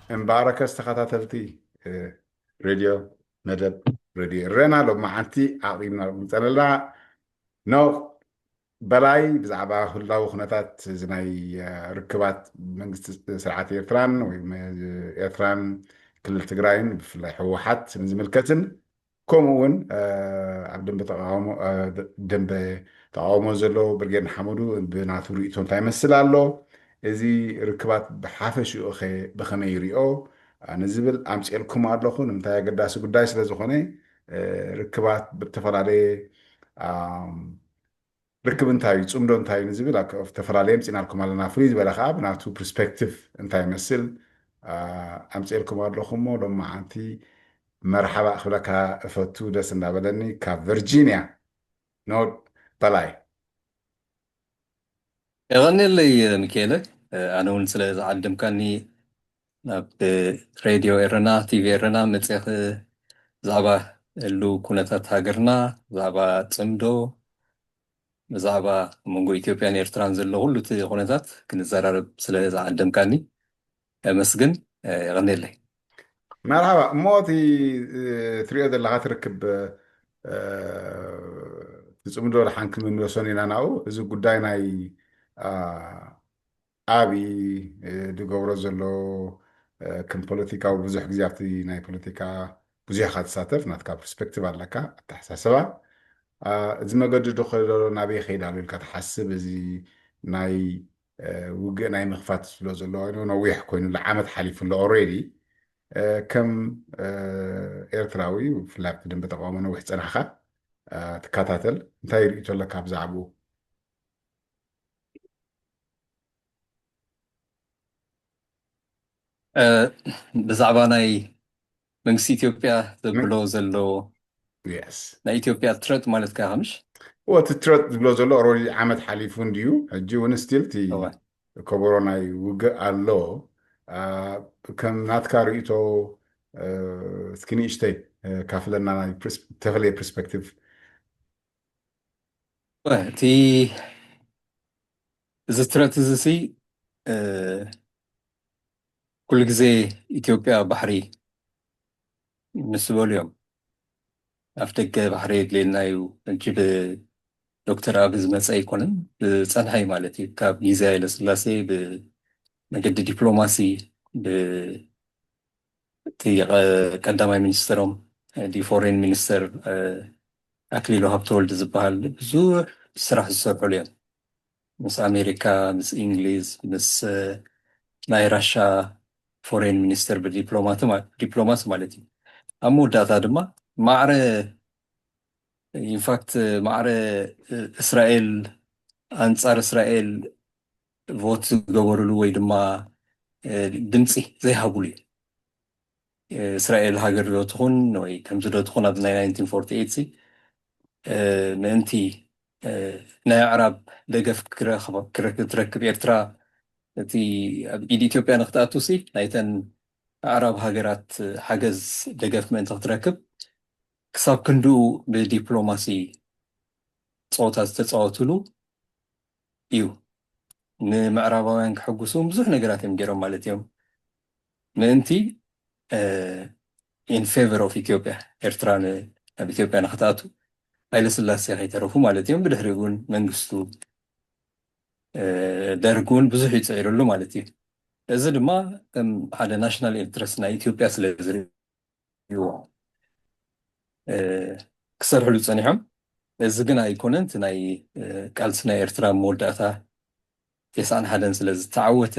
እምበኣረከስ ተኸታተልቲ ሬድዮ መደብ ሬድዮ ኤረና ሎማዓንቲ ኣቕሪብና ምፀለና ኖ በላይ ብዛዕባ ህላዊ ኩነታት እዚ ናይ ርክባት መንግስቲ ስርዓት ኤርትራን ወይ ኤርትራን ክልል ትግራይን ብፍላይ ህወሓት ንዝምልከትን ከምኡ እውን ኣብ ደንበ ተቃውሞ ደንበ ተቃውሞ ዘሎ ብርጌድ ንሓመዱ ብናቱ ርእቶ እንታይ ይመስል ኣሎ፣ እዚ ርክባት ብሓፈሽኡ ኸ ብኸመይ ይሪኦ ንዝብል ኣምፅኤልኩም ኣለኹ። ንምንታይ ኣገዳሲ ጉዳይ ስለ ዝኾነ ርክባት ብተፈላለየ ርክብ እንታይ እዩ፣ ፅምዶ እንታይ እዩ ንዝብል ኣብ ዝተፈላለየ ኣምፂናልኩም ኣለና። ፍሉይ ዝበለ ከዓ ብናቱ ፕርስፔክቲቭ እንታይ ይመስል ኣምፅኤልኩም ኣለኹ። እሞ ሎማዓንቲ መርሓባ ክብለካ እፈቱ፣ ደስ እንዳበለኒ። ካብ ቨርጂኒያ ኖድ በላይ። የቐንየለይ ሚካኤለ፣ ኣነ እውን ስለ ዝዓደምካኒ ናብ ሬድዮ ኤረና ቲቪ ኤረና መፅእኽ ብዛዕባ ህሉ ኩነታት ሃገርና፣ ብዛዕባ ፅምዶ፣ ብዛዕባ መንጎ ኢትዮጵያን ኤርትራን ዘሎ ኩሉ እቲ ኩነታት ክንዘራረብ ስለ ዝዓደምካኒ የመስግን። የቐንየለይ። መርሓባ። እሞ እቲ ትሪኦ ዘለካ ትርክብ ትፅምዶ ድሓን ክንምለሶን ኢና ናብኡ። እዚ ጉዳይ ናይ ኣብይ ዝገብሮ ዘሎ ከም ፖለቲካዊ ብዙሕ ግዜ ኣብቲ ናይ ፖለቲካ ብዙሕ ኢኻ ትሳተፍ፣ ናትካ ፐርስፔክቲቭ ኣለካ፣ ኣተሓሳስባ። እዚ መገዲ ዶ ከይዶ ናበይ ከይድ ኣሎ ኢልካ ትሓስብ? እዚ ናይ ውግእ ናይ ምኽፋት ዝብሎ ዘሎ ኮይኑ ነዊሕ ኮይኑ ዓመት ሓሊፉ ኣሎ ኦልሬዲ። ከም ኤርትራዊ ብፍላይ ኣብቲ ደንበ ተቃውሞ ነዊሕ ፀናሕካ ትከታተል፣ እንታይ ርእይቶ ኣለካ ብዛዕባኡ? ብዛዕባ ናይ መንግስቲ ኢትዮጵያ ዘብሎ ዘሎ ናይ ኢትዮጵያ ትረጥ ማለት ከ ከምሽ እቲ ትረጥ ዝብሎ ዘሎ ኦልሬዲ ዓመት ሓሊፉ እንድዩ። ሕጂ እውን ስቲል እቲ ከበሮ ናይ ውግእ ኣሎ። ከም ናትካ ርእይቶ እስኪ ንእሽተይ ካፍለና፣ ናይ ተፈለየ ፐርስፔክቲቭ። እቲ እዚ ትረት እዚ ሲ ኩሉ ግዜ ኢትዮጵያ ባሕሪ ምስ ዝበሉ እዮም። ኣፍ ደገ ባሕሪ የድልየና እዩ፣ ሕጂ ብዶክተር ኣቢ ዝመፀ ኣይኮነን፣ ዝፀንሐ እዩ ማለት እዩ። ካብ ግዜ ሃይለስላሴ ብመገዲ ዲፕሎማሲ ብ እቲ ቀዳማይ ሚኒስትሮም ዲ ፎሬን ሚኒስተር ኣክሊሉ ሃብተወልድ ዝበሃል ብዙሕ ስራሕ ዝሰርሑሉ እዮም። ምስ ኣሜሪካ፣ ምስ እንግሊዝ፣ ምስ ናይ ራሻ ፎሬን ሚኒስተር ብዲፕሎማት ማለት እዩ። ኣብ መወዳእታ ድማ ማዕረ ኢንፋክት ማዕረ እስራኤል ኣንጻር እስራኤል ቮት ዝገበሩሉ ወይ ድማ ድምፂ ዘይሃቡሉ እዩ። እስራኤል ሃገር ዶ ትኹን ወይ ከምዚ ዶ ትኹን ኣብ ናይ ናይንቲን ፎርቲ ኤይት ሲ ምእንቲ ናይ ኣዕራብ ደገፍ ክትረክብ ኤርትራ እቲ ኣብ ኢድ ኢትዮጵያ ንክትኣቱ ሲ ናይተን ኣዕራብ ሃገራት ሓገዝ ደገፍ ምእንቲ ክትረክብ ክሳብ ክንድኡ ብዲፕሎማሲ ፀወታ ዝተፃወትሉ እዩ። ንምዕራባውያን ክሕጉሱ ብዙሕ ነገራት እዮም ገይሮም ማለት እዮም። ምእንቲ in favor of ኢትዮጵያ ኤርትራ ናብ ኢትዮጵያ ንክትኣቱ ሃይለስላሴ ከይተረፉ ማለት እዮም። ብድሕሪኡ እውን መንግስቱ ደርግ እውን ብዙሕ ይፅዒርሉ ማለት እዩ። እዚ ድማ ከም ሓደ ናሽናል ኢንትረስት ናይ ኢትዮጵያ ስለ ዝርእይዎ ክሰርሕሉ ፀኒሖም። እዚ ግን ኣይኮነን። እቲ ናይ ቃልሲ ናይ ኤርትራ መወዳእታ ተስዓን ሓደን ስለ ዝተዓወተ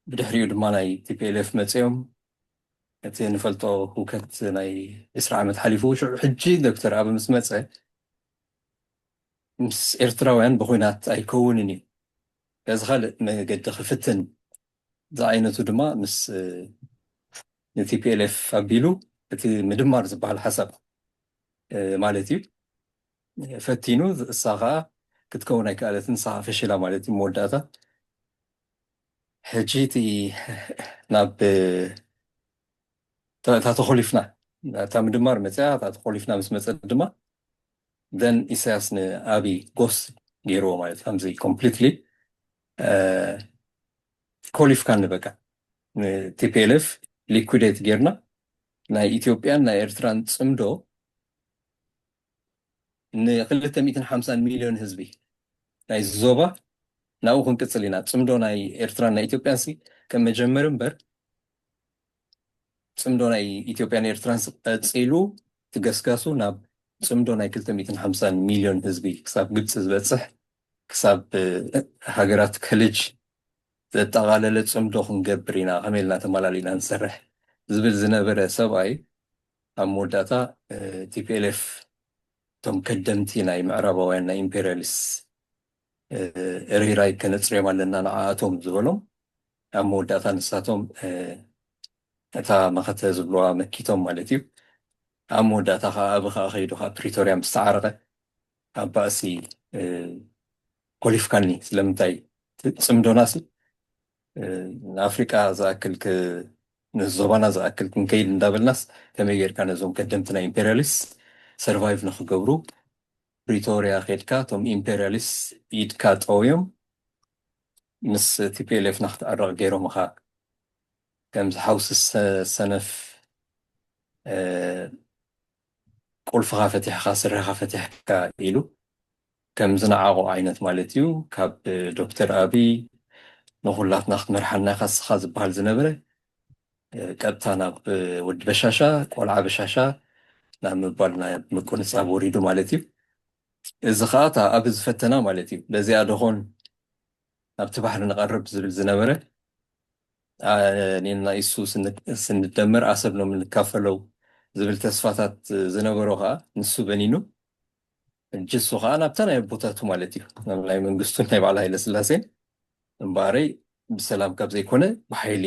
ብድሕሪኡ ድማ ናይ ቲ ፒ ኤል ኤፍ መፅኦም እቲ ንፈልጦ ህውከት ናይ ዕስራ ዓመት ሓሊፉ። ሽዑ ሕጂ ዶክተር ኣቢ ምስ መፀ ምስ ኤርትራውያን ብኩናት ኣይከውንን እዩ፣ በዚ ካልእ መገዲ ክፍትን ዝዓይነቱ ድማ ምስ ን ቲ ፒ ኤል ኤፍ ኣቢሉ እቲ ምድማር ዝበሃል ሓሳብ ማለት እዩ ፈቲኑ። እሳ ከዓ ክትከውን ኣይከኣለትን፣ ንሳ ከዓ ፈሽላ ማለት እዩ መወዳእታ። ሕጂ እቲ ናብ እታ ተኾሊፍና እታ ምድማር መፅያ እታ ተኾሊፍና ምስ መፀት ድማ then ኢሳያስ ንኣቢ ጎስ ገይርዎ ማለት ከምዚ ኮምፕሊትሊ ኮሊፍካኒ በቃ ን T P L F liquidate ጌርና ናይ ኢትዮጵያን ናይ ኤርትራን ጽምዶ ን ክልተ ሚእትን ሓምሳን ሚልዮን ህዝቢ ናይ ዞባ ናብኡ ክንቅጽል ኢና። ጽምዶ ናይ ኤርትራን ናይ ኢትዮጵያን ሲ ከም መጀመሪ እምበር ጽምዶ ናይ ኢትዮጵያን ኤርትራን ሲ ቀጺሉ ትገስጋሱ ናብ ጽምዶ ናይ ክልተ ሚእትን ሓምሳን ሚልዮን ህዝቢ ክሳብ ግብጺ ዝበጽሕ ክሳብ ሃገራት ከልጅ ዘጠቓለለ ጽምዶ ክንገብር ኢና፣ ከመይ ኢልና ተመላሊና ንሰርሕ ዝብል ዝነበረ ሰብኣይ ኣብ መወዳእታ T P L F እቶም ከደምቲ ናይ ምዕራባውያን ናይ ኢምፔሪያሊስት ርይራይ ከነጽርዮም ኣለና ንዓኣቶም ዝበሎም ኣብ መወዳእታ ንሳቶም እታ መኸተ ዝብልዋ መኪቶም ማለት እዩ። ኣብ መወዳእታ ከዓ ኣብ ከዓ ከይዱ ከዓ ፕሪቶርያ ምስ ተዓረቐ ኣብ ባእሲ ኮሊፍካኒ። ስለምንታይ ጽምዶናሲ ንኣፍሪቃ ዝኣክል ንዞባና ዝኣክል ክንከይድ እንዳበልናስ ከመይ ጌርካ ነዞም ቀደምቲ ናይ ኢምፔሪያሊስት ሰርቫይቭ ንክገብሩ ፕሪቶርያ ከድካ እቶም ኢምፔሪያሊስት ኢድካ ጠውዮም ምስ T P L F ንክትዕረቕ ገይሮምኻ ከምዚ ሓውሲ ሰነፍ ቁልፍኻ ፈቲሕካ ስረኻ ፈቲሕካ ኢሉ ከም ዝነዓቑ ዓይነት ማለት እዩ። ካብ ዶክተር ኣብይ ንኹላትና ክትመርሓና ኢኻ ስኻ ዝበሃል ዝነበረ ቀጥታ ናብ ወዲ በሻሻ ቆልዓ በሻሻ ናብ ምባል ናብ ምቁንጻብ ወሪዱ ማለት እዩ። እዚ ከዓ እታ ኣብ ዝፈተና ማለት እዩ። በዚኣ ደኾን ናብቲ ባሕሪ ንቐርብ ዝብል ዝነበረ ኔና ኢሱ ስንደመር ኣሰብ ነው የምንካፈለው ዝብል ተስፋታት ዝነበሮ ከዓ ንሱ በኒኑ እጅሱ ከዓ ናብታ ናይ ኣቦታቱ ማለት እዩ ናብ ናይ መንግስቱ ናይ ባዕላ ሃይለ ስላሴን እምበኣረይ ብሰላም ካብ ዘይኮነ ብሓይሊ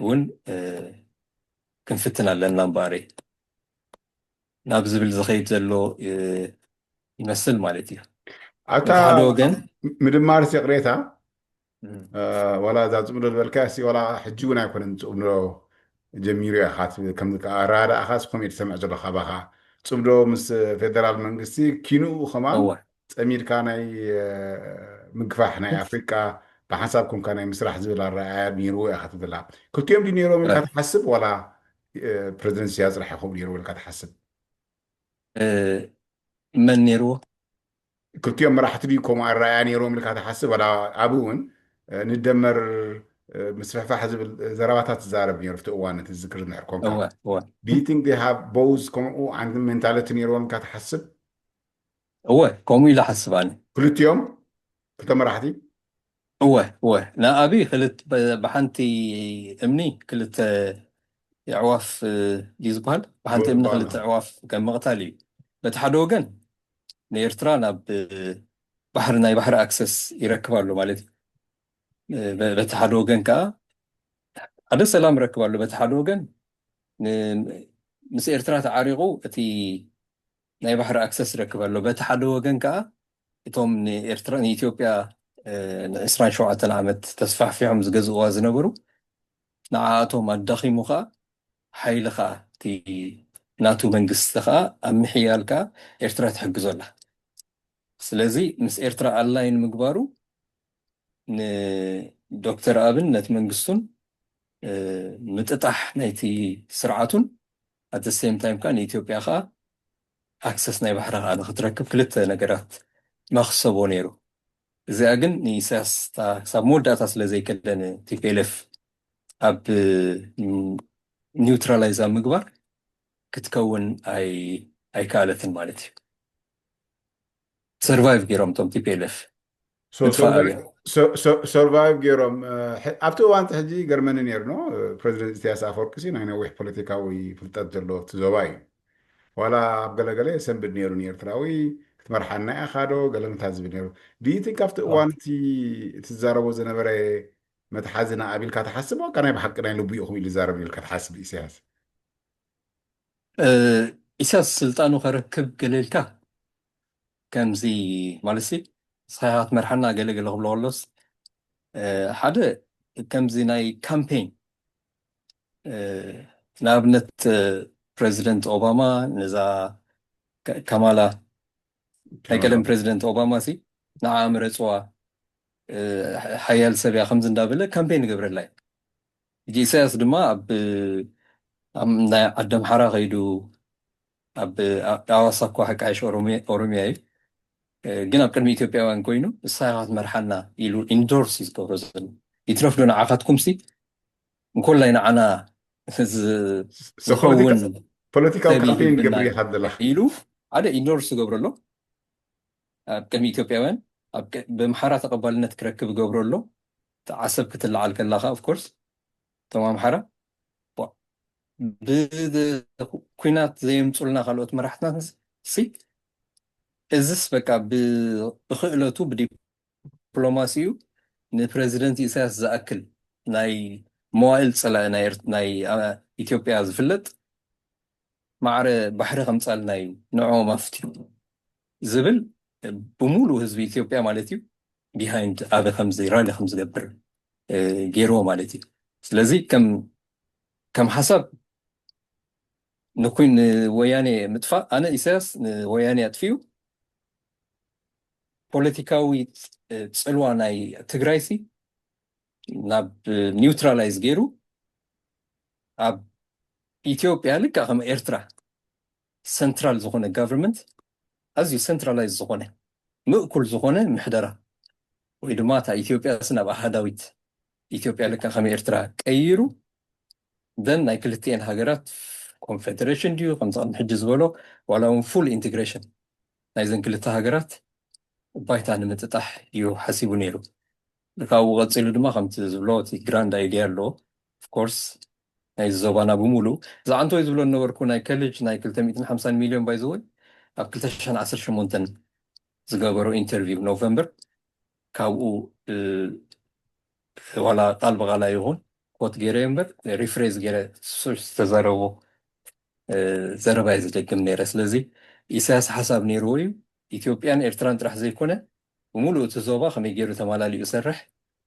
እውን ክንፍትን ኣለና እምበኣረይ ናብ ዝብል ዝኸይድ ዘሎ ይመስል ማለት እዩ። ኣብታ ሓደ ወገን ምድማርስ ይቕሬታ ዋላ እዛ ጽምዶ ዝበልካ ሲ ዋላ ሕጂ እውን ኣይኮነን ጽምዶ ጀሚሩ ኢኻ ከም ኣረዳድኣኻስ ኮሜዲ ሰምዕ ዘሎ ካባኻ ጽምዶ ምስ ፌደራል መንግስቲ ኪንኡ ከማን ጸሚድካ ናይ ምግፋሕ ናይ ኣፍሪቃ ብሓንሳብ ኮንካ ናይ ምስራሕ ዝብል ኣረኣያ ነይርዎ ኢኻ ትብላ። ክልቲኦም ድዩ ነይሮም ኢልካ ትሓስብ ዋላ ፕረዚደንት ኢሳያስ ጥራሕ ይኸውን ነይርዎ ኢልካ ትሓስብ? መን ነይርዎ? ክልቲኦም መራሕቲ ድዩ ከምኡ ኣረኣያ ነይሮም ኢልካ ትሓስብ? ዋላ ኣብኡ እውን ንደመር ምስፍሕፋሕ ዝብል ዘረባታት ትዛረብ ነይሩ ኣብቲ እዋን እቲ ዝዝክር ዝምሕር ኮንካ። Do you think they have both ከምኡ ዓይነት ሜንታሊቲ ነይርዎም ኢልካ ትሓስብ? እወ ከምኡ ኢለ ሓስብ ኣነ። ክልቲኦም ክልተ መራሕቲ? እወ እወ ንኣብይ ክልት ብሓንቲ እምኒ ክልተ ኣዕዋፍ እዩ ዝበሃል። ብሓንቲ እምኒ ክልተ ኣዕዋፍ ከም ምቕታል እዩ። በቲ ሓደ ወገን ንኤርትራ ናብ ባሕሪ ናይ ባሕሪ ኣክሰስ ይረክብ ኣሎ ማለት እዩ። በቲ ሓደ ወገን ከዓ ሓደ ሰላም ይረክብ ኣሎ። በቲ ሓደ ወገን ምስ ኤርትራ ተዓሪቑ እቲ ናይ ባሕሪ ኣክሰስ ይረክብ ኣሎ። በቲ ሓደ ወገን ከዓ እቶም ንኤርትራ ንኢትዮጵያ ን27 ዓመት ተስፋሕፊሖም ዝገዝእዋ ዝነበሩ ንዓኣቶም ኣዳኺሙ ከዓ ሓይሊ ከዓ እቲ ናቱ መንግስቲ ከዓ ኣብ ምሕያል ከዓ ኤርትራ ትሕግዞ ኣላ። ስለዚ ምስ ኤርትራ ኣላይን ምግባሩ ንዶክተር ኣብን ነቲ መንግስቱን ምጥጣሕ ናይቲ ስርዓቱን ኣት ሴም ታይም ከዓ ንኢትዮጵያ ከዓ ኣክሰስ ናይ ባሕሪ ከዓ ንክትረክብ ክልተ ነገራት መክሰቦ ነይሩ። እዚኣ ግን ንኢሳያስ ክሳብ መወዳእታ ስለ ዘይከደ ን T P L F ኣብ ኒውትራላይዝ ኣብ ምግባር ክትከውን ኣይከኣለትን ማለት እዩ። ሰርቫይቭ ገይሮም እቶም T P L F ሰርቫይቭ ገይሮም ኣብቲ እዋንቲ ሕጂ ገርመኒ ነይሩ ኖ ፕረዚደንት ኢሳያስ ኣፈወርቂ ናይ ነዊሕ ፖለቲካዊ ፍልጠት ዘለዎ እቲ ዞባ እዩ። ዋላ ኣብ ገለገለ የሰንብድ ነይሩ ንኤርትራዊ ክትመርሓና ኢኻ ዶ ገለምታ ዝብል ነይሩ። ድዩ ቲንክ ኣብቲ እዋን እቲ ትዛረቦ ዝነበረ መትሓዚ ንኣብ ኢልካ ትሓስብ ወላ ናይ ብሓቂ ናይ ልቡ ኢኹም ኢሉ ዝዛረብ ኢልካ ትሓስብ ኢሳያስ? ኢሳያስ ስልጣኑ ከረክብ ገለ ኢልካ ከምዚ ማለት ሲ ንስኻ ኢኻ ክትመርሓና ገለ ገለ ክብሎ ከሎስ ሓደ ከምዚ ናይ ካምፔን ንኣብነት ፕረዚደንት ኦባማ ነዛ ካማላ ናይ ቀደም ፕረዚደንት ኦባማ ሲ ንዓ ምረፅዋ ሓያል ሰብ እያ ከምዚ እንዳበለ ካምፔን ይገብረላ እዩ። ሕጂ ኢሳያስ ድማ ኣብ ኣብ ናይ ዓዲ ኣምሓራ ከይዱ ኣብ ኣዋሳ እኳ ሕቃይሽ ኦሮሚያ እዩ፣ ግን ኣብ ቅድሚ ኢትዮጵያውያን ኮይኑ እሳ ኢኻ ትመርሓና ኢሉ ኢንዶርስ እዩ ዝገብሮ ዘሎ። ይትረፍ ዶ ንዓኻትኩምሲ እንኮላይ ንዓና ዝኸውን ፖለቲካዊ ካምፔን ገብር ይካደላ ኢሉ ሓደ ኢንዶርስ ዝገብረሎ ኣብ ቅድሚ ኢትዮጵያውያን ብኣምሓራ ተቐባልነት ክረክብ ገብረሎ። ዓሰብ ክትለዓል ከላኻ ኦፍኮርስ እቶም ኣምሓራ ብኩናት ዘየምፁልና ካልኦት መራሕትና ሲ እዚስ በቃ ብክእለቱ ብዲፕሎማሲኡ ንፕረዚደንት ኢሳያስ ዝኣክል ናይ መዋእል ፀላኢ ናይ ኢትዮጵያ ዝፍለጥ ማዕረ ባሕሪ ከምፃልና እዩ ንዕኦም ኣፍትዩ ዝብል ብሙሉ ህዝቢ ኢትዮጵያ ማለት እዩ ቢሃይንድ ኣበ ከምዚ ራሊ ከምዝገብር ገይርዎ ማለት እዩ። ስለዚ ከም ከም ሓሳብ ንኩን ንወያኔ ምጥፋእ ኣነ ኢሳያስ ንወያኔ ኣጥፊኡ ፖለቲካዊ ፅልዋ ናይ ትግራይ ሲ ናብ ኒውትራላይዝ ገይሩ ኣብ ኢትዮጵያ ልክዕ ከም ኤርትራ ሰንትራል ዝኾነ ጋቨርንመንት ኣዝዩ ሰንትራላይዝ ዝኾነ ምእኩል ዝኾነ ምሕደራ ወይ ድማ እታ ኢትዮጵያ ናብ ኣሃዳዊት ኢትዮጵያ ልክዕ ከም ኤርትራ ቀይሩ ዘን ናይ ክልቲኤን ሃገራት ኮንፌደሬሽን ድዩ ከምዚ ቅድሚ ሕጂ ዝበሎ ዋላ እውን ፉል ኢንቴግሬሽን ናይዘን ክልተ ሃገራት ባይታ ንምጥጣሕ እዩ ሓሲቡ ነይሩ። ካብኡ ቀፂሉ ድማ ከምቲ ዝብሎ እቲ ግራንድ ኣይድያ ኣሎ ኦፍኮርስ ናይ ዞባና ብምሉእ ዝዓንቶ እዩ ዝብሎ ነበርኩ ናይ ከልጅ ናይ ክልተ ሚእትን ሓምሳን ሚሊዮን ባይዘወይ ኣብ ክልተ ሽሕን ዓሰርተ ሸሞንተን ዝገበሮ ኢንተርቪው ኖቨምበር ካብኡ ዋላ ቃል ብቃላ ይኹን ኮት ገይረ እምበር ሪፍሬዝ ገይረ ዝተዛረቦ ዘረባ እየ ዝደግም ነይረ። ስለዚ ኢሳያስ ሓሳብ ነይርዎ እዩ ኢትዮጵያን ኤርትራን ጥራሕ ዘይኮነ ብምሉእ እቲ ዞባ ከመይ ገይሩ ተማላሊኡ ሰርሕ።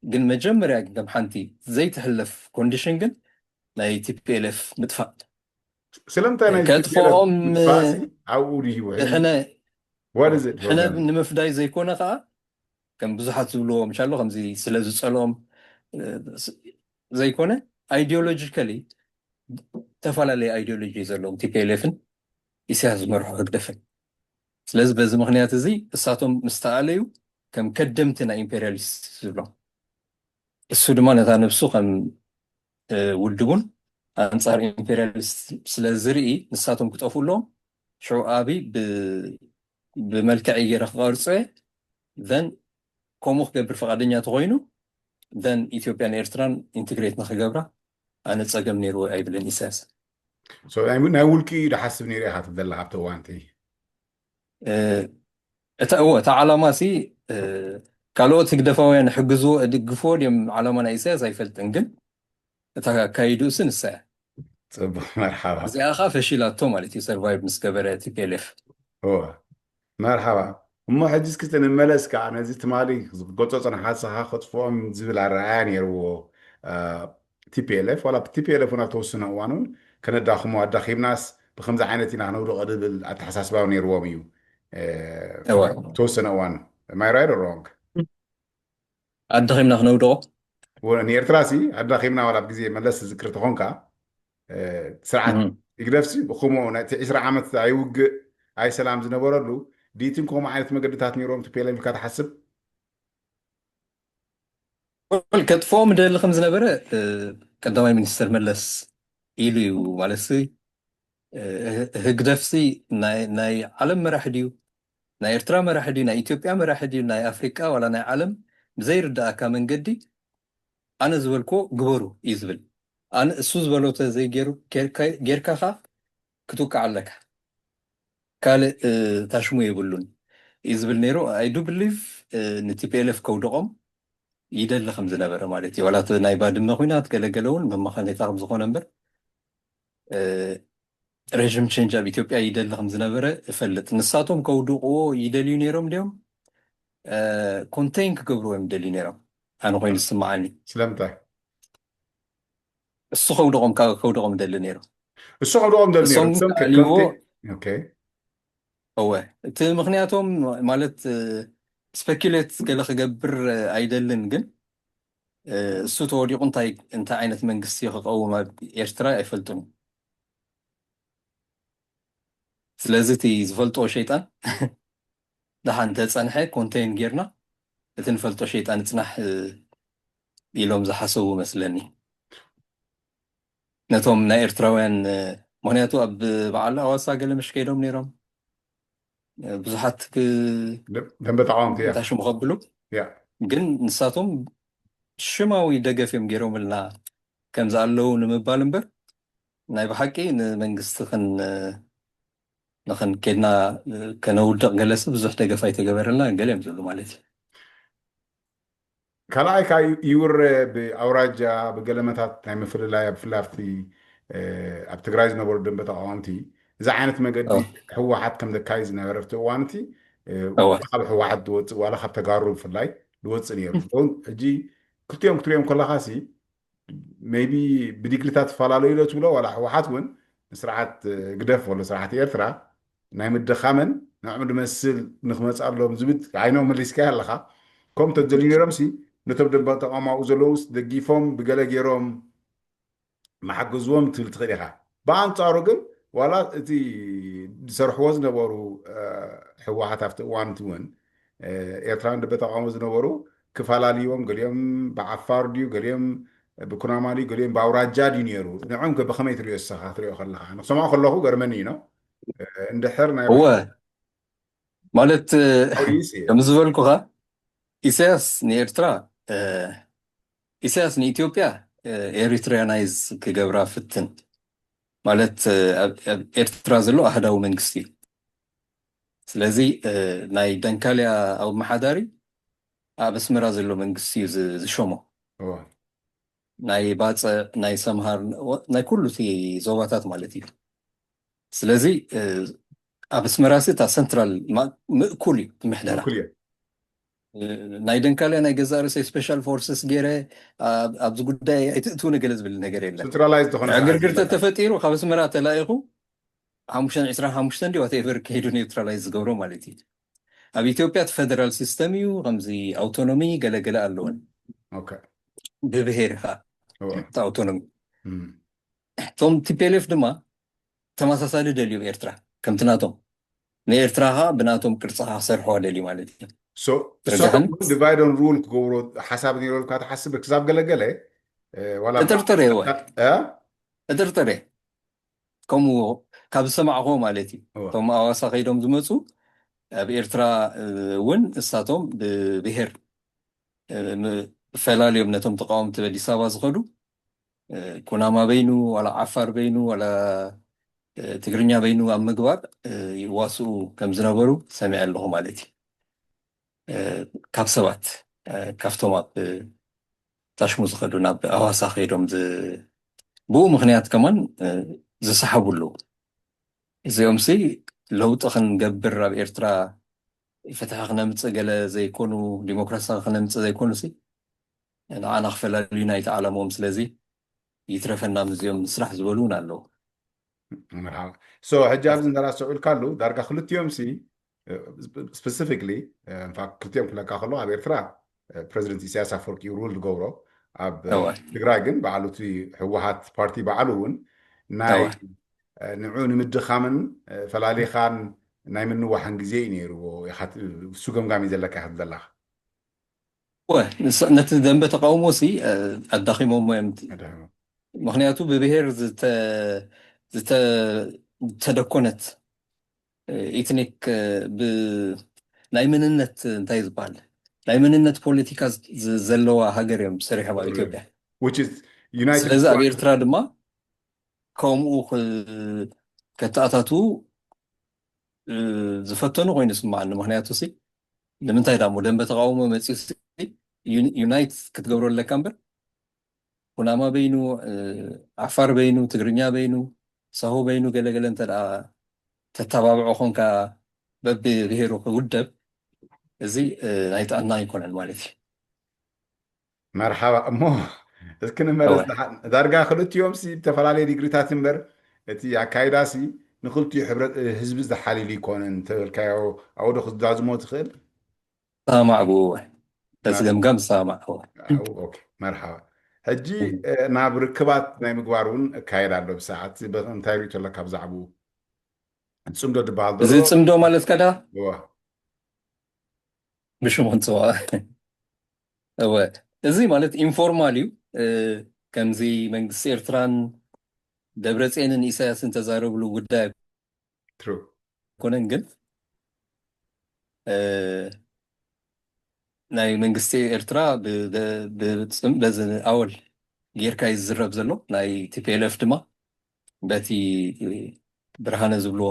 ግን መጀመርያ ግን ከም ሓንቲ ዘይትሕለፍ ኮንዲሽን ግን ናይ ቲፒኤልኤፍ ምጥፋእ ስለምንታይ ናይ ከጥፍኦም ኣብኡ ድዩ ሕነ What is it for ሕነ them? ንምፍዳይ ዘይኮነ ከዓ ከም ብዙሓት ዝብልዎ ምሻሎ ከምዚ ስለ ዝፀልኦም እ፣ ስ- ዘይኮነ ኣይዲዮሎጂካሊ ዝተፈላለየ ኣይዲዮሎጂ ዘለዎም ቲፒኤልኤፍን ኢሳያስ ዝመርሑ ህግደፍን። ስለዚ በዚ ምክንያት እዚ እሳቶም ምስተኣለዩ ከም ከደምቲ ናይ ኢምፔሪያሊስት ዝብሎም እሱ ድማ ነታ ነብሱ ከም እ፣ ውድቡን ኣንጻር ኢምፔሪያሊስት ስለ ዝርኢ ንሳቶም ክጠፍኡ ኣለዎም። ሽዑ ኣብይ ብ- ብመልክዐይ ገይረ ክቐርጾ እየ ዘን ከምኡ ክገብር ፈቓደኛ ተኮይኑ ዘን ኢትዮጵያን ኤርትራን ኢንትግሬት ንክገብራ ኣነ ጸገም ነይርዎ ኣይብልን ኢሳያስ። So ናይ ናይ ውልቂ እዩ ዝሓስብ ነይሩ ኢኻ ትብል ዘለኻ ኣብቲ እዋንቲ እ፣ እታ እዎ እታ ዓላማ ሲ እ፣ ካልኦት ህግደፋውያን ሕግዝዎ እድግፍዎ ድዮም ዓላማ ናይ ኢሳያስ ኣይፈልጥን ግን እታ ኣካይድኡ ሲ ንሳ እያ። ፅቡቅ መርሓባ እዚኣ ከዓ ፈሺላቶ ማለት እዩ ሰርቫይቭ ምስ ገበረ ቲፒኤልኤፍ። እወ መርሓባ እሞ ሕጂ እስኪ ንመለስ ከዓ ነዚ ትማሊ ዝገጾ ፅንሓትስኻ ከጥፍኦም ዝብል ኣረኣያ ነይርዎ ቲፒኤልኤፍ ዋላ ቲፒኤልኤፍ እውን ኣብ ተወሰነ እዋን እውን ከነዳኽሞ ኣዳኺምናስ ብከምዚ ዓይነት ኢና ክነውድቆ ዝብል ኣተሓሳስባ እውን ነይርዎም እዩ እ፣ እወ ተወሰነ እዋን ማይራይድ ሮንግ ኣዳኺምና ክነውድቆ ንኤርትራ ሲ ኣዳኺምና ዋላ ኣብ ግዜ መለስ ዝክር ተኾንካ እ፣ ስርዓት እም። ይግደፍሲ ብከምኡ ነቲ ዕስራ ዓመት ኣይውግእ ኣይሰላም ዝነበረሉ ዲትን ከምኡ ዓይነት መገድታት ነይሮም ቲፒኤልኤፍ ኢልካ ትሓስብ ወል ከጥፍኦም ደሊ ከም ዝነበረ እ፣ ቀዳማይ ሚኒስትር መለስ ኢሉ እዩ ማለት ሲ እ፣ ህግደፍሲ ናይ ናይ ዓለም መራሒ ድዩ ናይ ኤርትራ መራሒ ድዩ ናይ ኢትዮጵያ መራሒ ድዩ ናይ ኣፍሪቃ ዋላ ናይ ዓለም ብዘይርዳእካ መንገዲ ኣነ ዝበልክዎ ግበሩ እዩ ዝብል። ኣነ እሱ ዝበሎ ተዘይገይሩ ጌርካ ጌርካ ኸዓ ክትውቃዕ ኣለካ። ካልእ እ፣ ታሽሙ የብሉን እዩ ዝብል ነይሩ። I do believe እ፣ ን ቲ ፒ ኤል ኤፍ ከውድቖም ይደሊ ከም ዝነበረ ማለት እዩ። ዋላ እቲ ናይ ባድመ ኹናት ገለገለ እውን መመኻነይታ ከም ዝኾነ እምበር እ፣ ሬዥም ቼንጅ ኣብ ኢትዮጵያ ይደሊ ከም ዝነበረ እፈልጥ። ንሳቶም ከውድቕዎ ይደልዩ ነይሮም ድዮም? ኮንቴን ክገብርዎ እዮም ደልዩ ነይሮም። ኣነ ኮይኑ ዝስምዓኒ ስለምንታይ እሱ ከውድቖም ካብ ከውድቖም ደሊ ነይሩ። እሱ ከውድቖም ደሊ ነይሩ እሶም እሶም ከ- ኣልዎ ኮንቴ- ኦኬ እወ እቲ ምክንያቶም ማለት ስፔኪሌት ገለ ክገብር ኣይደልን፣ ግን እሱ ተወዲቑ እንታይ እንታይ ዓይነት መንግስቲ ክቐውም ኣብ ኤርትራ ኣይፈልጡን። ስለዚ እቲ ዝፈልጦ ሸይጣን ደሓን ተጸንሐ ኮንቴን ጌርና እቲ ንፈልጦ ሸይጣን ይጽናሕ ኢሎም ዝሓሰቡ መስለኒ። ነቶም ናይ ኤርትራውያን ምክንያቱ ኣብ በዓል ኣዋሳ ገለ ምሽ ከይዶም ነይሮም ብዙሓት ደንበ ተቃወምቲ ታሽሙ ከብሉ ግን ንሳቶም ሽማዊ ደገፍ እዮም ገይሮምልና ከምዚ ኣለዉ ንምባል እምበር ናይ ብሓቂ ንመንግስቲ ንኽን ኬድና ከነውድቕ ገለሲ ብዙሕ ደገፍ ኣይተገበረልና ገለ እዮም ዝብሉ ማለት እዩ። ካልኣይ ከዓ ይውረ ብኣውራጃ ብገለመታት ናይ ምፍልላይ ኣብ ፍላፍቲ ኣብ ትግራይ ዝነበሩ ደንበ ተቃወምቲ እዚ ዓይነት መገዲ ህወሓት ከም ዘካይድ ዝነበረ ኣብቲ እዋንቲ ካብ ህወሓት ዝወፅእ ዋላ ካብ ተጋሩ ብፍላይ ዝወፅእ ነይሩ። ሕጂ ክልቲኦም ክትሪኦም ከለካ ሲ maybe ብዲግሪታት ትፈላለዩ ዶ ትብሎ ዋላ ህወሓት እውን ንስርዓት ግደፍ ወሎ ስርዓት ኤርትራ ናይ ምድኻመን ንዕኡ ዝመስል ንክመፅኣሎም ዝብል ዓይኖም መሊስካዮ ኣለካ። ከምኡ ተደልዩ ነይሮም ሲ ነቶም ደንበ ተቃውሞ ኣብኡ ዘለዉ ደጊፎም ብገለ ገይሮም መሓገዝዎም ትብል ትኽእል ኢኻ። ብኣንፃሩ ግን ዋላ እቲ ዝሰርሕዎ ዝነበሩ ህወሓት ኣብቲ እዋንቲ እውን ኤርትራን ደበ ተቃውሞ ዝነበሩ ክፈላለይዎም ገሊኦም ብዓፋር ድዩ ገሊኦም ብኩናማ ድዩ ገሊኦም ብኣውራጃ ድዩ ነይሩ ንዕም ከ ብኸመይ ትሪኦ ንስኻ ትሪኦ ከለኻ ንክሰምዖ ከለኹ ገርመኒ እዩ ነው እንድሕር ናይ እወ ማለት ከም ዝበልኩኻ ኢሳያስ ንኤርትራ ኢሳያስ ንኢትዮጵያ ኤሪትሪያናይዝ ክገብራ ፍትን ማለት ኤርትራ ዘሎ ኣህዳዊ መንግስቲ እዩ። ስለዚ ናይ ደንካልያ ኣመሓዳሪ ኣብ ኣስመራ ዘሎ መንግስቲ እዩ ዝሸሞ። ናይ ባፀ ናይ ሰምሃር ናይ ኩሉ እቲ ዞባታት ማለት እዩ። ስለዚ ኣብ ኣስመራ ሲ እታ ሰንትራል ምእኩል እዩ ምሕደራ ናይ ደንካልያ ናይ ገዛእ ርእሰይ ስፔሻል ፎርስስ ገይረ ኣብዚ ጉዳይ ኣይትእትውኒ ገለ ዝብል ነገር የለን። ዕግርግር ተተፈጢሩ ካብ ኣስመራ ተላኢኹ ሓሙሽተ ዕስራን ሓሙሽተን ድዩ ዋቴቨር ከይዱ ኒውትራላይዝ ዝገብሮ ማለት እዩ። ኣብ ኢትዮጵያ እቲ ፌደራል ሲስተም እዩ ከምዚ ኣውቶኖሚ ገለገለ ኣለወን ብብሄር ኢኻ እቲ ኣውቶኖሚ። እቶም ቲፒኤልኤፍ ድማ ተመሳሳሊ ደልዮም ኤርትራ ከምቲ ናቶም ንኤርትራ ኸዓ ብናቶም ቅርፂ ኸዓ ክሰርሕዋ ደልዩ ማለት እዩ። ዲቫይድ ን ሩል ክገብሮ ሓሳብ ነይሮልካ ትሓስብ ክሳብ ገለገለ እጥርጥር እየ እጥርጥር እየ ከምኡ ካብ ዝሰማዕኮ ማለት እዩ። እቶም ኣዋሳ ከይዶም ዝመፁ ኣብ ኤርትራ እውን እሳቶም ብብሄር ፈላልዮም ነቶም ተቃወምቲ ኣዲስ ኣበባ ዝኸዱ ኩናማ በይኑ ዋላ ዓፋር በይኑ ዋላ ትግርኛ በይኑ ኣብ ምግባር ይዋስኡ ከም ዝነበሩ ሰሚዐ ኣለኹ ማለት እዩ። ካብ ሰባት ካብቶም ኣብ ታሽሙ ዝኸዱ ናብ ኣዋሳ ከይዶም ብኡ ምክንያት ከማን ዝሰሓቡ ኣለዉ። እዚኦም ሲ ለውጢ ክንገብር ኣብ ኤርትራ ፍትሒ ክነምፅእ ገለ ዘይኮኑ ዲሞክራሲ ክነምፅእ ዘይኮኑ ሲ ንዓና ክፈላልዩና ኣይተዓለምዎም ስለዚ ይትረፈና ምስዚኦም ንስራሕ ዝበሉ እውን ኣለዉ። መርሓባ ሕጂ ኣብዚ እንተራስዑልካሉ ዳርጋ ክልቲኦም ሲ ስፔሲፊክሊ ክልቲኦም ክለካ ከሎ ኣብ ኤርትራ ፕረዚደንት ኢሳያስ ኣፈወርቂ ሩል ዝገብሮ ኣብ ትግራይ ግን በዓሉ እቲ ህወሓት ፓርቲ በዓሉ እውን ናይ ንዑ ንምድኻምን ፈላሊኻን ናይ ምንዋሕን ግዜ እዩ ነይርዎ። እሱ ገምጋሚ ዘለካ ይኸት ዘለካ ነቲ ደንበ ተቃውሞ ሲ ኣዳኺሞሞ እዮም። ምክንያቱ ብብሄር ዝተደኮነት ኢትኒክ ናይ መንነት እንታይ ዝበሃል ናይ መንነት ፖለቲካ ዘለዋ ሃገር እዮም ሰሪሖም ኣብ ኢትዮጵያ። ስለዚ ኣብ ኤርትራ ድማ ከምኡ ከተኣታትዉ ዝፈተኑ ኮይኑ ስማዓኒ። ምክንያቱ ሲ ንምንታይ ዳሞ ደንበ ተቃውሞ መፂኡ ዩናይት ክትገብሮ ኣለካ እምበር ኩናማ በይኑ ዓፋር በይኑ ትግርኛ በይኑ ሳሆ በይኑ ገለገለ እንተ ተተባብዖ ኮንካ በብብሄሩ ክውደብ እዚ ናይ ጥዕና ኣይኮነን ማለት እዩ። መርሓባ እሞ እስኪ ንመለስ ዳርጋ ክልቲኦም ሲ ዝተፈላለየ ዲግሪታት እምበር እቲ ኣካይዳ ሲ ንክልቲኡ ህዝቢ ዝሓሊሉ ይኮነን ተበልካዮ ኣውዶ ክዛዝሞ ትኽእል ሰማዕ ብዎ በዚ ገምጋም ሰማዕ መርሓባ። ሕጂ ናብ ርክባት ናይ ምግባር እውን እካየድ ኣሎ ብሰዓት። እንታይ ርእቶ ኣለካ ብዛዕባኡ? ጽምዶ ዝበሃል እዚ ጽምዶ ማለት ከዳ ብሽሙ ክንጽዋ እወ፣ እዚ ማለት ኢንፎርማል እዩ። ከምዚ መንግስቲ ኤርትራን ደብረጽዮንን ኢሳያስን ተዛረብሉ ጉዳይ ኣይኮነን፣ ግን ናይ መንግስቲ ኤርትራ በዚ ኣወል ጌርካ እዩ ዝዝረብ ዘሎ። ናይ ቲፒኤልኤፍ ድማ በቲ ብርሃነ ዝብልዎ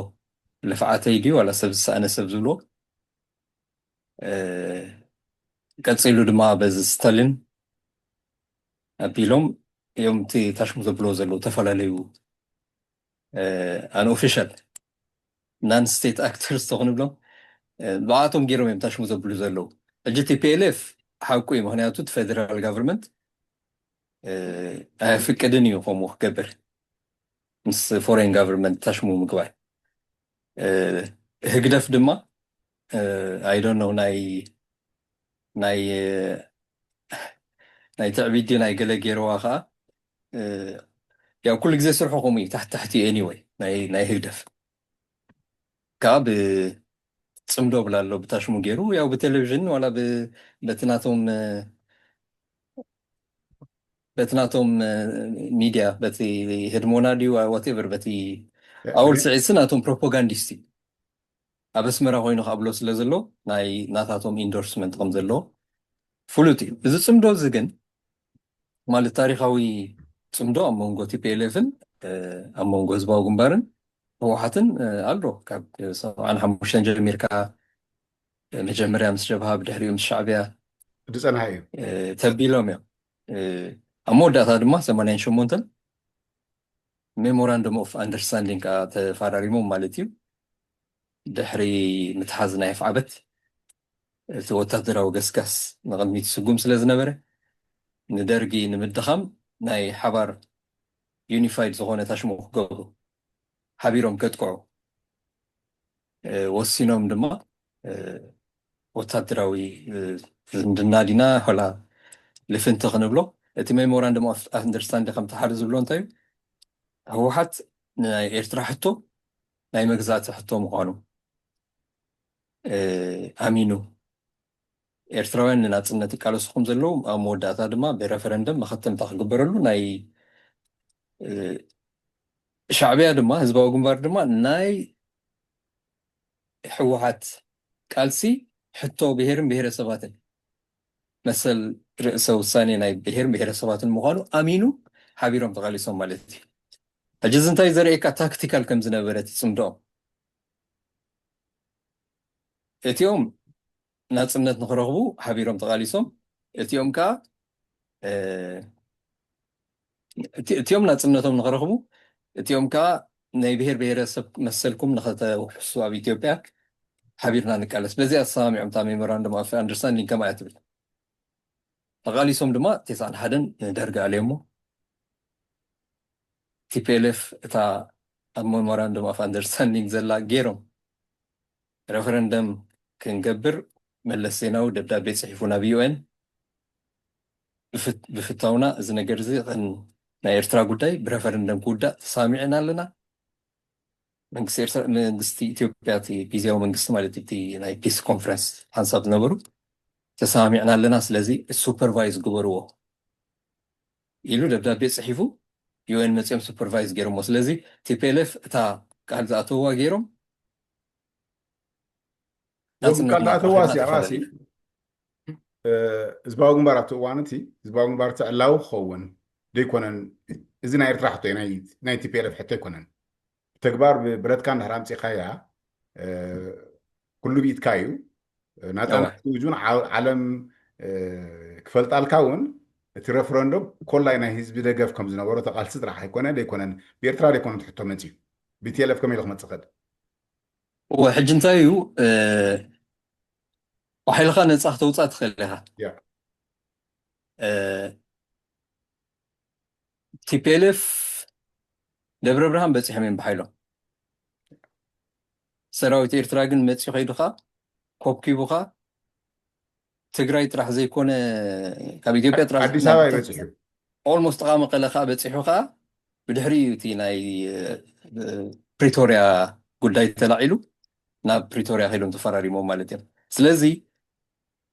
ልፍዓተይ ድዩ ዋላ ሰብ ዝሰኣነ ሰብ ዝብልዎ ቀፂሉ ድማ በዚ ስተልን ኣቢሎም እዮም እቲ ታሽሙ ዘብልዎ ዘለዉ ተፈላለዩ ኣን ኦፊሻል ናን ስቴት ኣክተርስ ተኽንብሎም ብኣቶም ገይሮም እዮም ታሽሙ ዘብሉ ዘለዉ። ሕጂ ቲፒኤልኤፍ ሓቁ እዩ፣ ምክንያቱ እቲ ፌደራል ጋቨርንመንት ኣየፍቅድን እዩ ከምኡ ክገብር ምስ ፎሬን ጋቨርንመንት ታሽሙ ምግባር። ህግደፍ ድማ ኣይዶን ነው ናይ ናይ ናይ ትዕቢት ድዩ ናይ ገለ ገይርዋ ከዓ ያው ኩሉ ግዜ ስርሑ ከምኡ እዩ፣ ታሕቲ ታሕቲ እዩ። ኤኒወይ ናይ ህግደፍ ከዓ ብፅምዶ ብላ ኣሎ ብታሽሙ ገይሩ ያው ብቴሌቪዥን ዋላ በቲ ናቶም በቲ ናቶም ሚድያ በቲ ህድሞና ድዩ ዋቴቨር በቲ ኣውል ስዒድሲ ናቶም ፕሮፓጋንዲስት እዩ። ኣብ ኣስመራ ኮይኑ ክኣብሎ ስለ ዘሎ ናይ ናታቶም ኢንዶርስመንት ከም ዘለዎ ፍሉጥ እዩ። እዚ ፅምዶ እዚ ግን ማለት ታሪካዊ ፅምዶ ኣብ መንጎ ቲፒኤልኤፍን ኣብ መንጎ ህዝባዊ ግንባርን ህወሓትን ኣሎ። ካብ ሰብዓን ሓሙሽተን ጀሚርካ መጀመርያ ምስ ጀብሃ ብድሕሪኡ ምስ ሻዕብያ ዝፀንሐ እዩ ተቢሎም እዮም። ኣብ መወዳእታ ድማ ሰማንያን ሸሞንተን ሜሞራንደም ኦፍ ኣንደርስታንዲንግ ከዓ ተፈራሪሞም ማለት እዩ። ድሕሪ ምትሓዝ ናይ ኣፍዓበት እቲ ወታደራዊ ገስጋስ ንቕድሚት ስጉም ስለ ዝነበረ ንደርጊ ንምድኻም ናይ ሓባር ዩኒፋይድ ዝኾነ ታሽሙ ክገብሩ ሓቢሮም ከጥቅዑ ወሲኖም ድማ ወታደራዊ ዝምድና ዲና ላ ልፍንቲ ክንብሎ እቲ ሜሞራንደም ኦፍ ኣንደርስታንድ ከምቲ ሓደ ዝብሎ እንታይ እዩ ህወሓት ናይ ኤርትራ ሕቶ ናይ መግዛእቲ ሕቶ ምዃኑ ኣሚኑ ኤርትራውያን ንናፅነት ይቃለሱ ከም ዘለዉ ኣብ መወዳእታ ድማ ብረፈረንደም መኸተምታ ክግበረሉ ናይ ሻዕብያ ድማ ህዝባዊ ግንባር ድማ ናይ ህወሓት ቃልሲ ሕቶ ብሄርን ብሄረሰባትን መሰል ርእሰ ውሳኔ ናይ ብሄርን ብሄረሰባትን ምዃኑ ኣሚኑ ሓቢሮም ተቃሊሶም ማለት እዩ። ሕጂ እዚ እንታይ ዘርእየካ ታክቲካል ከም ዝነበረ እቲ ፅምዶኦም እቲኦም ናፅነት ንክረኽቡ ሓቢሮም ተቃሊሶም እቲኦም ከዓ እቲኦም ናፅነቶም ንክረኽቡ እቲኦም ከዓ ናይ ብሄር ብሄረሰብ መሰልኩም ንኸተውሕሱ ኣብ ኢትዮጵያ ሓቢርና ንቃለስ በዚኣ ተሰማሚዖም እታ ሜሞራንደም ኦፍ ኣንደርስታንዲንግ ከምኣ እያ ትብል። ተቃሊሶም ድማ ተስዓን ሓደን ንደርጊ ኣለዮሞ ቲፒኤልኤፍ እታ ኣብ ሜሞራንደም ኦፍ ኣንደርስታንዲንግ ዘላ ገይሮም ረፈረንደም ክንገብር መለስ ዜናዊ ደብዳቤ ፅሒፉ ናብ ዩኤን ብፍታውና እዚ ነገር እዚ ናይ ኤርትራ ጉዳይ ብረፈረንደም ክውዳእ ተሳሚዕና ኣለና። መንግስቲ ኢትዮጵያ ግዜያዊ መንግስቲ ማለት እቲ ናይ ፒስ ኮንፈረንስ ሓንሳብ ዝነበሩ ተሰማሚዕና ኣለና፣ ስለዚ ሱፐርቫይዝ ግበርዎ ኢሉ ደብዳቤ ፅሒፉ ዩኤን መፅኦም ሱፐርቫይዝ ገይሮሞ። ስለዚ ቲፒኤልኤፍ እታ ቃል ዝኣተውዋ ገይሮም ቃል ዝኣተውዋ ሲ ኣባሲ ህዝባዊ ግንባር ኣብቲ እዋን እቲ ህዝባዊ ግንባር እቲ ዕላዊ ክኸውን ዘይኮነን። እዚ ናይ ኤርትራ ሕቶ ናይ ቲፒኤልኤፍ ሕቶ ኣይኮነን። ብተግባር ብብረትካ እንድሕር ኣምፂኻያ ኩሉ ብኢድካ እዩ። ናፃ እውን ዓለም ክፈልጣልካ እውን እቲ ረፍረንዶም ኮላይ ናይ ህዝቢ ደገፍ ከም ዝነበሮ ተቃልሲ ጥራሕ ኣይኮነ ዘይኮነን ብኤርትራ ዘይኮነ ትሕቶ መፅዩ ብቲኤልኤፍ ከመይ ኢሉ ክመፅእ ክእል እወ ሕጂ እንታይ እዩ ባሕልኻ ነፃ ክተውፃእ ትኽእል ኢኻ ቲፒኤልኤፍ ደብረ ብርሃን በፂሖም እዮም ብሓይሎም ሰራዊት ኤርትራ ግን መፂ ከይዱኻ ኮብኪቡኻ ትግራይ ጥራሕ ዘይኮነ፣ ካብ ኢትዮጵያ ጥራሕ ኣዲስ ኣበባ ይበፅሕ እዩ። ኦልሞስት ጥቓ መቐለ ከዓ በፂሑ ከዓ ብድሕሪ እዩ እቲ ናይ ፕሪቶሪያ ጉዳይ ተላዒሉ ናብ ፕሪቶሪያ ከይዶም ተፈራሪሞም ማለት እዮም። ስለዚ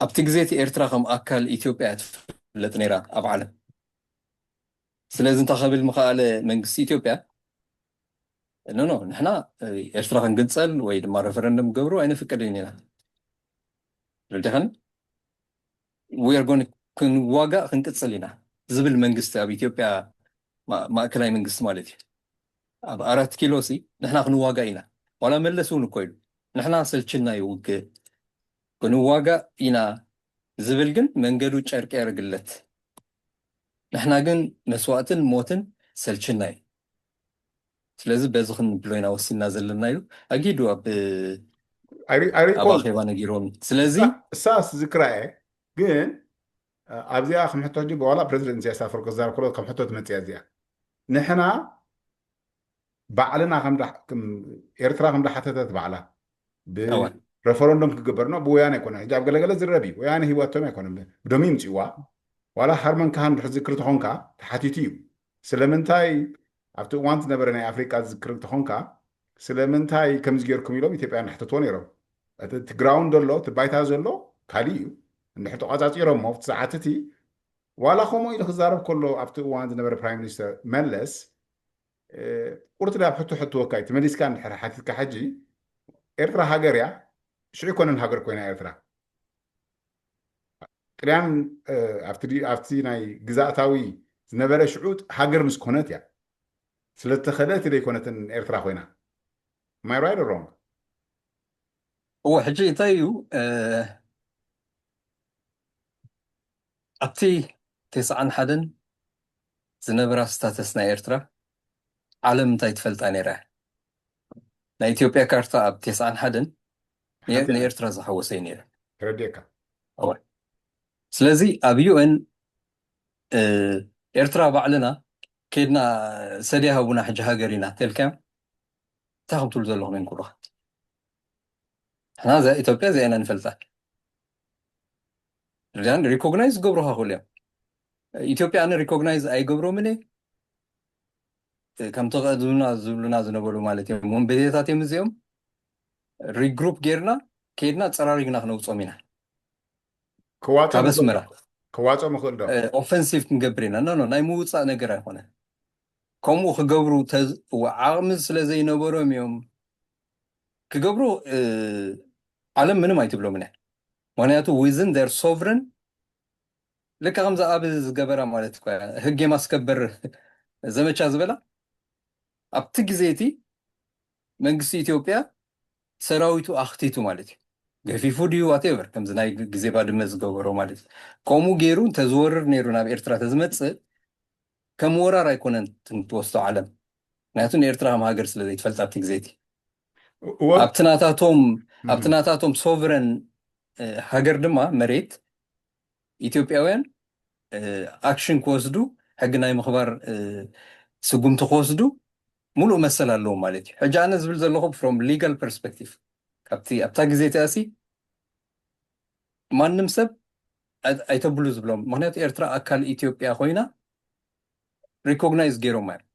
ኣብቲ ግዜ እቲ ኤርትራ ከም ኣካል ኢትዮጵያ እያ ትፍለጥ ነይራ ኣብ ዓለም። ስለዚ እንታይ ከብል ምኸኣለ መንግስቲ ኢትዮጵያ፣ ኖ ኖ፣ ንሕና ኤርትራ ክንግንፀል ወይ ድማ ሬፈረንደም ክገብሩ ኣይነፍቅድን ኢና። ረዲኸን ዊር ጎን ክንዋጋእ ክንቅፅል ኢና ዝብል መንግስቲ ኣብ ኢትዮጵያ ማእከላይ መንግስቲ ማለት እዩ። ኣብ ኣራት ኪሎ ሲ ንሕና ክንዋጋእ ኢና። ዋላ መለስ እውን እኮ ኢሉ ንሕና ሰልችና ይውግእ ክንዋጋእ ኢና ዝብል ግን መንገዱ ጨርቂ ያርግለት። ንሕና ግን መስዋእትን ሞትን ሰልችና እዩ። ስለዚ በዚ ክንብሎ ኢና ወሲንና ዘለና ኢሉ ኣጊዱ ኣብ ኣብ ኣኼባ ነጊሮም። ስለዚ እሳስ ዝክራኤ ግን ኣብዚኣ ከም ሕቶ ሕጂ ብዋላ ፕሬዚደንት ኢሳያስ ኣፈወርቂ ክዛረብ ከሎ ከም ሕቶ ትመፅያ እዚኣ ንሕና ባዕልና ኤርትራ ከም ዳሓተተት ባዕላ ብሬፈረንዶም ክግበር ነው ብወያነ ኣይኮነ ሕጂ ኣብ ገለገለ ዝረብ እዩ ወያነ ሂወቶም ኣይኮነ ብደም ይምፅዋ ዋላ ሃርመን ካሃን ድሕር ዝክር ተኾንካ ተሓቲቱ እዩ ስለምንታይ ኣብቲ እዋን ዝነበረ ናይ ኣፍሪቃ ዝክር ተኾንካ ስለምንታይ ከምዚ ጌርኩም ኢሎም ኢትዮጵያ ናሕተትዎ ነይሮም እቲ ግራውንድ ዘሎ እቲ ባይታ ዘሎ ካሊእ እዩ እንድሕር ተቋፃፂሮሞ ኣብቲ ሰዓት እቲ ዋላ ከምኡ ኢሉ ክዛረብ ከሎ ኣብቲ እዋን ዝነበረ ፕራይም ሚኒስተር መለስ ቁርጥ ዳብ ሕቶ ሕትወካ እዩ ተመሊስካ እንድሕር ሓቲትካ ሕጂ ኤርትራ ሃገር እያ ሽዑ ይኮነን ሃገር ኮይና ኤርትራ ጥልያን ኣብቲ ናይ ግዛእታዊ ዝነበረ ሽዑ ሃገር ምስ ኮነት እያ ስለተኸደት ዘይኮነትን ኤርትራ ኮይና ማይ ራይት ሮንግ እዎ ሕጂ እንታይ እዩ ኣብቲ ተስዓን ሓደን ዝነበራ ስታተስ ናይ ኤርትራ ዓለም እንታይ ትፈልጣ ነይራ ናይ ኢትዮጵያ ካርታ ኣብ ተስዓን ሓደን ንኤርትራ ዝሓወሰ እዩ ነይሩ ተረዲእካ ስለዚ ኣብ ዩኤን ኤርትራ ባዕልና ከድና ሰድያ ሃቡና ሕጂ ሃገር ኢና ተልካዮም እንታይ ከም ትብሉ ዘለኹም እዮም ኩሉኻ ሕና እዛ ኢትዮጵያ እዚኣ ኢና ንፈልጣ ሪኮግናይዝ ዝገብሩኻ ክእሉ እዮም ኢትዮጵያ ኣነ ሪኮግናይዝ ኣይገብሮምን እየ ከምቲ ቀድምና ዝብሉና ዝነበሩ ማለት እዮም ወንበዴታት እዮም እዚኦም ሪግሩፕ ጌርና ከድና ፀራሪግና ክነውፆም ኢና ካብ ኣስመራ ክዋፆም ይኽእል ዶ ኦፈንሲቭ ክንገብር ኢና ኖ ናይ ምውፃእ ነገር ኣይኮነ ከምኡ ክገብሩ ዓቕሚ ስለ ዘይነበሮም እዮም ክገብሩ ዓለም ምንም ኣይትብሎምን እያ ምክንያቱ ዊዝን ር ሶቨረን ልካ ከምዚ ኣብ ዝገበራ ማለት ህግ የማስከበር ዘመቻ ዝበላ ኣብቲ ግዜ እቲ መንግስቲ ኢትዮጵያ ሰራዊቱ ኣኽቲቱ ማለት እዩ ገፊፉ ድዩ ዋቴቨር ከምዚ ናይ ግዜ ባድመ ዝገበሮ ማለት እዩ ከምኡ ገይሩ እንተዝወርር ነይሩ ናብ ኤርትራ ተዝመፅእ ከም ወራር ኣይኮነን ትወስዶ ዓለም ምክንያቱ ንኤርትራ ከም ሃገር ስለ ዘይትፈልጥ ኣብቲ ግዜ እቲ ኣብቲ ናታቶም ኣብቲ ናታቶም ሶቨረን ሃገር ድማ መሬት ኢትዮጵያውያን ኣክሽን ክወስዱ ሕጊ ናይ ምኽባር ስጉምቲ ክወስዱ ሙሉእ መሰል ኣለዎም ማለት እዩ ሕጂ ኣነ ዝብል ዘለኹ from legal perspective ካብቲ ኣብታ ግዜ እቲኣሲ ማንም ሰብ ኣይተብሉ ዝብሎም ምክንያቱ ኤርትራ ኣካል ኢትዮጵያ ኮይና ሪኮግናይዝ ገይሮማ እዮም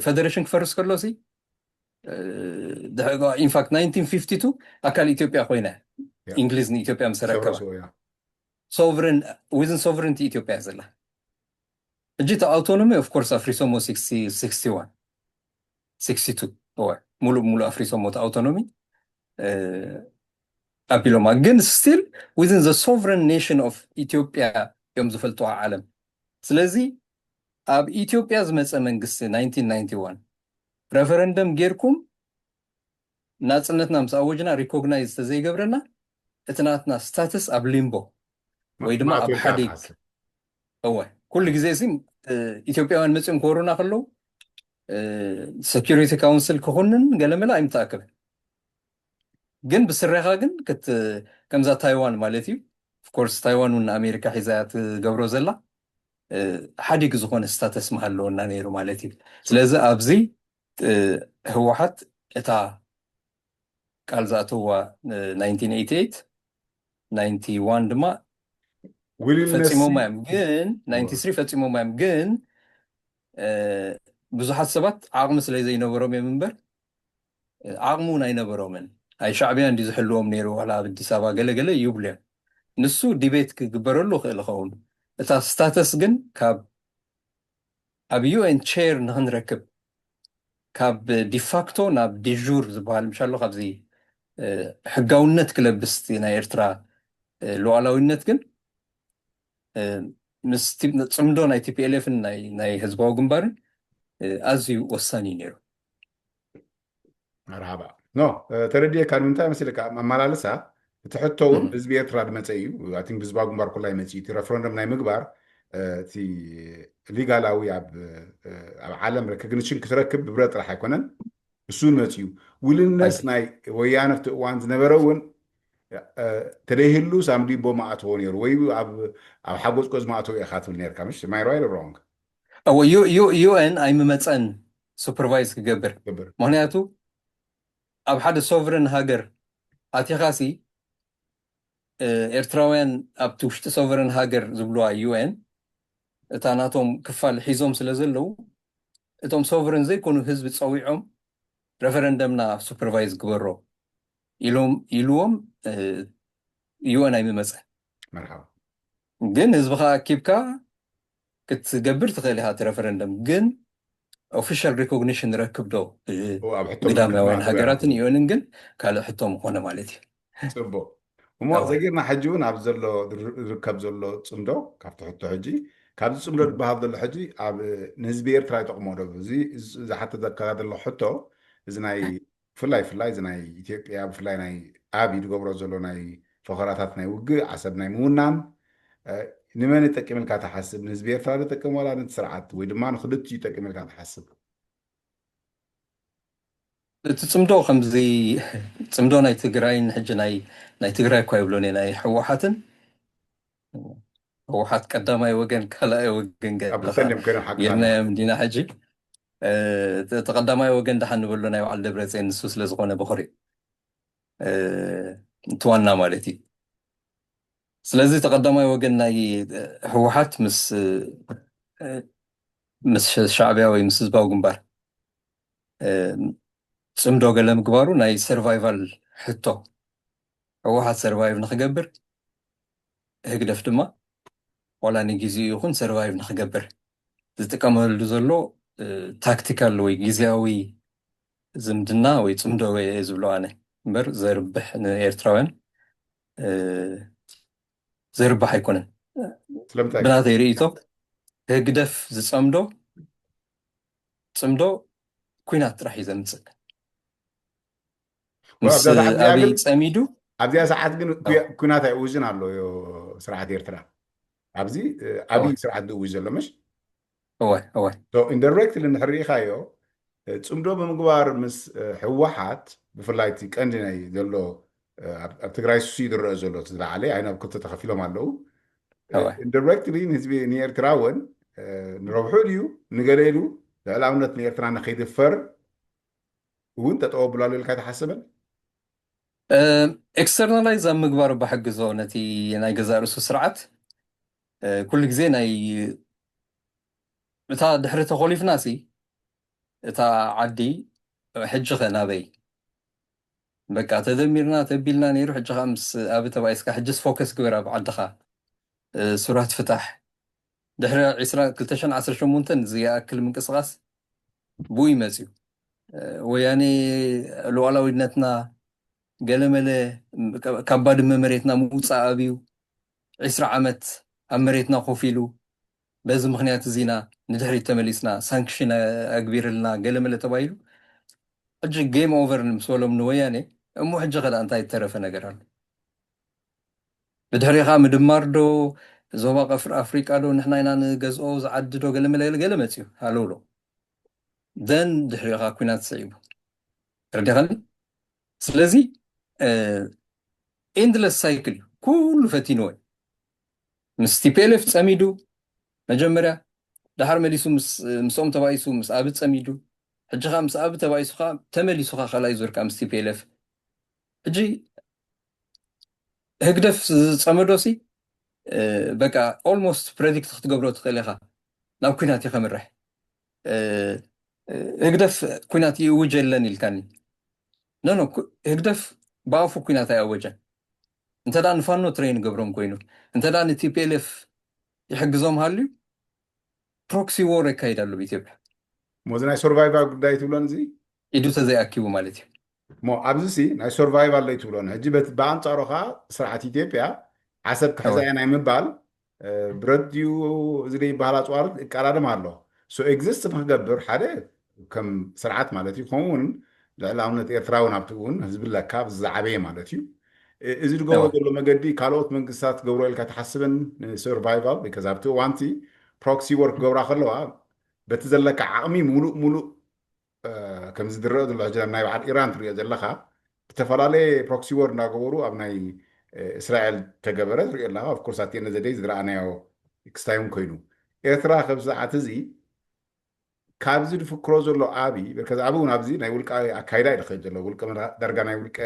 ፌደሬሽን ክፈርስ ከሎ ሲ ኢንፋክት ናይንቲን ፊፍቲ ቱ ኣካል ኢትዮጵያ ኮይነ እንግሊዝ ንኢትዮጵያ ምስ ረከባ ሶቨረን ዊዝን ሶቨረንቲ ኢትዮጵያ ዘላ ሕጂ እቲ ኣውቶኖሚ ኦፍኮርስ ኣፍሪሶሞ ሙሉእ ሙሉእ ኣፍሪሶሞ እቲ ኣውቶኖሚ ኣቢሎማ ግን still within the sovereign nation of ኢትዮጵያ እዮም ዝፈልጥዋ ዓለም ስለዚ ኣብ ኢትዮጵያ ዝመፀ መንግስቲ ናይንቲን ናይንቲ ዋን ረፈረንደም ጌርኩም ናፅነትና ምስ ኣወጅና ሪኮግናይዝ ተዘይገብረና እቲ ናትና ስታትስ ኣብ ሊምቦ ወይ ድማ ኣብ ሓዲግ እወ ኩሉ ግዜ ሲ ኢትዮጵያውያን መፅኦም ክወሩና ከለዉ ሰኪሪቲ ካውንስል ክኹንን ገለመለ ኣይምተኣከብን ግን ብስሬኻ ግን ከምዛ ታይዋን ማለት እዩ ኦፍኮርስ ታይዋን እውን ንኣሜሪካ ሒዛ ትገብሮ ዘላ ሓዲግ ዝኾነ ስታተስ ምሃለወና ነይሩ ማለት እዩ ስለዚ ኣብዚ ህወሓት እታ ቃል ዝኣተዋ ናይንቲን ኤይቲ ኤይት ናይንቲ ዋን ድማ ፈፂሞማ እዮም። ግን ናይንቲ ስሪ ፈፂሞማ እዮም። ግን ብዙሓት ሰባት ዓቕሚ ስለ ዘይነበሮም እዮም እምበር ዓቕሚ እውን ኣይነበሮምን። ኣይ ሻዕብያ እንዲ ዝሕልዎም ነይሩ ዋላ ኣብ ኣዲስ ኣበባ ገለ ገለ ይብሉ እዮም። ንሱ ዲቤት ክግበረሉ ይኽእል ይኸውን። እታ ስታተስ ግን ካብ ኣብ ዩ ኤን ቼር ንክንረክብ ካብ ዲፋክቶ ናብ ዲጁር ዝበሃል ምሻሎ ካብዚ ሕጋውነት ክለብስ ናይ ኤርትራ ሉዓላዊነት ግን ምስ ጽምዶ ናይ ቲ ፒ ኤል ኤፍን ናይ ህዝባዊ ግንባርን ኣዝዩ ወሳኒ እዩ ነይሩ። መርሃባ ኖ ተረድኤካ ንምንታይ መሲልካ መመላለሳ እቲ ሕቶ እውን ህዝቢ ኤርትራ ዝመፀ እዩ። ኣይ ቲንክ ህዝባዊ ግንባር ኩላይ መፂ እቲ ረፈረንደም ናይ ምግባር እቲ ሊጋላዊ ኣብ ዓለም ሬኮግኒሽን ክትረክብ ብብረት ጥራሕ ኣይኮነን። እሱ እውን መፂኡ ውልነት ናይ ወያነ ኣብቲ እዋን ዝነበረ እውን ተደይህሉ ሳምዲ ቦ ማእተዎ ነይሩ ወይ ኣብ ሓጎፅጎዝ ማእተዎ ኢኻ ትብል ነርካ ምሽ ማይ ራይት ሮንግ ዩ ኤን ኣይምመፀን ሱፐርቫይዝ ክገብር። ምክንያቱ ኣብ ሓደ ሶቨረን ሃገር ኣቲኻሲ ኤርትራውያን ኣብቲ ውሽጢ ሶቨረን ሃገር ዝብልዋ ዩ ኤን እታ ናቶም ክፋል ሒዞም ስለ ዘለዉ እቶም ሶቨረን ዘይኮኑ ህዝቢ ፀዊዖም ረፈረንደምና ሱፐርቫይዝ ግበሮ ኢሎም ኢልዎም ዩ ኤን ኣይምመፀን። መርሓባ ግን ህዝብኻ ኣኪብካ ክትገብር ትኽእል ኢኻ እቲ ረፈረንደም። ግን ኦፊሻል ሪኮግኒሽን ረክብ ዶ ግዳማውያን ሃገራትን ዩ ኤንን ግን ካልእ ሕቶ ምኾነ ማለት እዩ። ፅቡቅ እሞ ዘጊርና ሕጂ እውን ኣብ ዘሎ ዝርከብ ዘሎ ፅምዶ ካብቲ ሕቶ ሕጂ ካብዚ ፅምዶ ዝበሃል ዘሎ ሕጂ ኣብ ንህዝቢ ኤርትራ ይጠቕሞ ዶ? እዚ ዝሓተካ ዘሎ ሕቶ እዚ ናይ ብፍላይ ብፍላይ እዚ ናይ ኢትዮጵያ ብፍላይ ናይ ኣብይ ዝገብሮ ዘሎ ናይ ፈኸራታት ናይ ውግእ ዓሰብ ናይ ምውናን ንመን ይጠቅም ኢልካ ትሓስብ? ንህዝቢ ኤርትራ ዝጠቅም ዋላ ነቲ ስርዓት ወይ ድማ ንክልቲኡ ይጠቅም ኢልካ ትሓስብ? እቲ ፅምዶ ከምዚ ፅምዶ ናይ ትግራይን ሕጂ ናይ ናይ ትግራይ እኳ ይብሎን ናይ ህወሓትን ህወሓት ቀዳማይ ወገን ካልኣይ ወገን ገለናዮም እንዲና ሕጂ እቲ ቀዳማይ ወገን ደሓን ንበሎ ናይ በዓል ደብረፅዮን ንሱ ስለዝኾነ በኽሪ እቲ ዋና ማለት እዩ። ስለዚ ተቀዳማይ ወገን ናይ ህወሓት ምስ ምስ ሻዕቢያ ወይ ምስ ህዝባዊ ግንባር ፅምዶ ገለ ምግባሩ ናይ ሰርቫይቫል ሕቶ ህወሓት ሰርቫይቭ ንክገብር ህግደፍ ድማ ዋላ ንግዜኡ ይኹን ሰርቫይቭ ንክገብር ዝጥቀመሉ ዘሎ ታክቲካል ወይ ግዜያዊ ዝምድና ወይ ፅምዶ ዝብሎ ኣነ እምበር ዘርብሕ ንኤርትራውያን ዘርብሕ ኣይኮነን። ብናተይ ርእይቶ ህግደፍ ዝፀምዶ ፅምዶ ኩናት ጥራሕ እዩ ዘምፅእ። ምስ ኣብይ ፀሚዱ ኣብዚኣ ሰዓት ግን ኩናት ኣይእውጅን ኣሎ ስርዓት ኤርትራ ኣብዚ ኣብይ ስርዓት ዝእውጅ ዘሎ ምሽ እወ እወ ኢንዳይሬክትሊ እንድሕር ርኢኻዮ ፅምዶ ብምግባር ምስ ህወሓት ብፍላይ እቲ ቀንዲ ናይ ዘሎ ኣብ ትግራይ ሱ ዝረአ ዘሎ ዝለዓለ ኣይናብ ክልተ ተኸፊሎም ኣለዉ። ኢንዳይሬክትሊ ንህዝቢ ንኤርትራ እውን ንረብሑ ድዩ ንገለ ኢሉ ልዕላውነት ንኤርትራ ንከይድፈር እውን ጠጠው ኣብሉ ኣሎ ኢልካ ኣይትሓስብን? ኤክስተርናላይዝ ኣብ ምግባር ባሕግዞ ነቲ ናይ ገዛእ ርእሱ ስርዓት ኩሉ ግዜ ናይ እታ ድሕሪ ተኾሊፍና ሲ እታ ዓዲ ሕጂ ኸ ናበይ በቃ ተደሚርና ተቢልና ነይሩ። ሕጂ ኸ ምስ ኣብ ተባኢስካ ሕጅስ ፎከስ ግበር ኣብ ዓድኻ ሱራት ፍታሕ ድሕሪ ዕስራ ክልተ ሽሕን ዓሰርተ ሸሞንተን ዝኣክል ምንቅስቃስ ብኡ ይመፅዩ ወያኔ ሉዓላዊነትና ገለመለ ካብ ባድመ መሬትና ምውፃእ ኣብዩ ዕስራ ዓመት ኣብ መሬትና ኮፍ ኢሉ በዚ ምክንያት እዚና ንድሕሪት ተመሊስና ሳንክሽን ኣግቢርልና ገለመለ ተባሂሉ ሕጂ ጌም ኦቨር ምስ በሎም ንወያኔ እሞ ሕጂ ከዳ እንታይ ዝተረፈ ነገር ኣሎ? ብድሕሪኻ ምድማር ዶ ዞባ ቀፍሪ ኣፍሪቃ ዶ ንሕና ኢና ንገዝኦ ዝዓዲ ዶ ገለመለ ገለ መፅዩ ኣለውሎ ዘን ድሕሪኻ ኩናት ስዒቡ ረዲኻኒ። ስለዚ ኤንድለስ ሳይክል እዩ ኩሉ ፈቲንዎ እዩ። ምስ ቲ ፒ ኤል ኤፍ ፀሚዱ መጀመርያ ድሓር መሊሱ ምስኦም ተባኢሱ ምስ ኣብ ፀሚዱ ሕጂ ከዓ ምስ ኣብ ተባኢሱ ከዓ ተመሊሱ ከዓ ካልኣይ ዙር ከዓ ምስ ቲ ፒ ኤል ኤፍ ሕጂ ህግደፍ ዝጸመዶ ሲ በቃ ኦልሞስት ፕረዲክት ክትገብሮ ትኽእል ኢኻ ናብ ኩናት እዩ ከምርሕ። ህግደፍ ኩናት ይእውጀለን ኢልካኒ። ኖ ኖ፣ ህግደፍ ብኣፉ ኩናት ኣይኣወጀን። እንተ ንፋኖ ትሬን ገብሮም ኮይኑ፣ እንተ ንቲፒኤልኤፍ ይሕግዞም ሃልዩ፣ ፕሮክሲ ዎር የካይድ ኣሎ ብኢትዮጵያ። ሞዚ ናይ ሰርቫይቫል ጉዳይ ትብሎን እዚ ኢዱ ተዘይኣኪቡ ማለት እዩ። ሞ ኣብዚ ሲ ናይ ሰርቫይቫል ለይ ትብሎን ሕጂ በቲ ብኣንጻሩ ከዓ ስርዓት ኢትዮጵያ ዓሰብ ክሕዛ እያ ናይ ምባል ብረድዩ እዚ ደይ በሃል ኣፅዋር ይቀዳደም ኣሎ። ሶ ኤግዚስት ንክገብር ሓደ ከም ስርዓት ማለት እዩ። ከምኡ እውን ልዕላውነት ኤርትራ እውን ኣብቲ እውን ህዝቢ ለካ ዝዓበየ ማለት እዩ። እዚ ዝገብሮ ዘሎ መገዲ ካልኦት መንግስታት ገብሮ ኢልካ ትሓስብን ሰርቫይቫል ቢካዝ ኣብቲ እዋንቲ ፕሮክሲ ወርክ ክገብራ ከለዋ በቲ ዘለካ ዓቕሚ ሙሉእ ሙሉእ ከምዚ ዝረአ ዘሎ ሕጂ ናይ በዓል ኢራን ትሪኦ ዘለካ ዝተፈላለየ ፕሮክሲ ወር እናገበሩ ኣብ ናይ እስራኤል ተገበረ ትሪኦ ኣለካ። ኦፍኮርስ ኣቲ ነዘደይ ዝረኣናዮ ክስታይ እውን ኮይኑ ኤርትራ ከም ሰዓት እዚ ካብዚ ዝፍክሮ ዘሎ ኣብይ በርከዚ ኣብይ እውን ኣብዚ ናይ ውልቃዊ ኣካይዳ እዩ ዝኸይድ ዘሎ ውልቀ መራ- ዳርጋ ናይ ውልቀ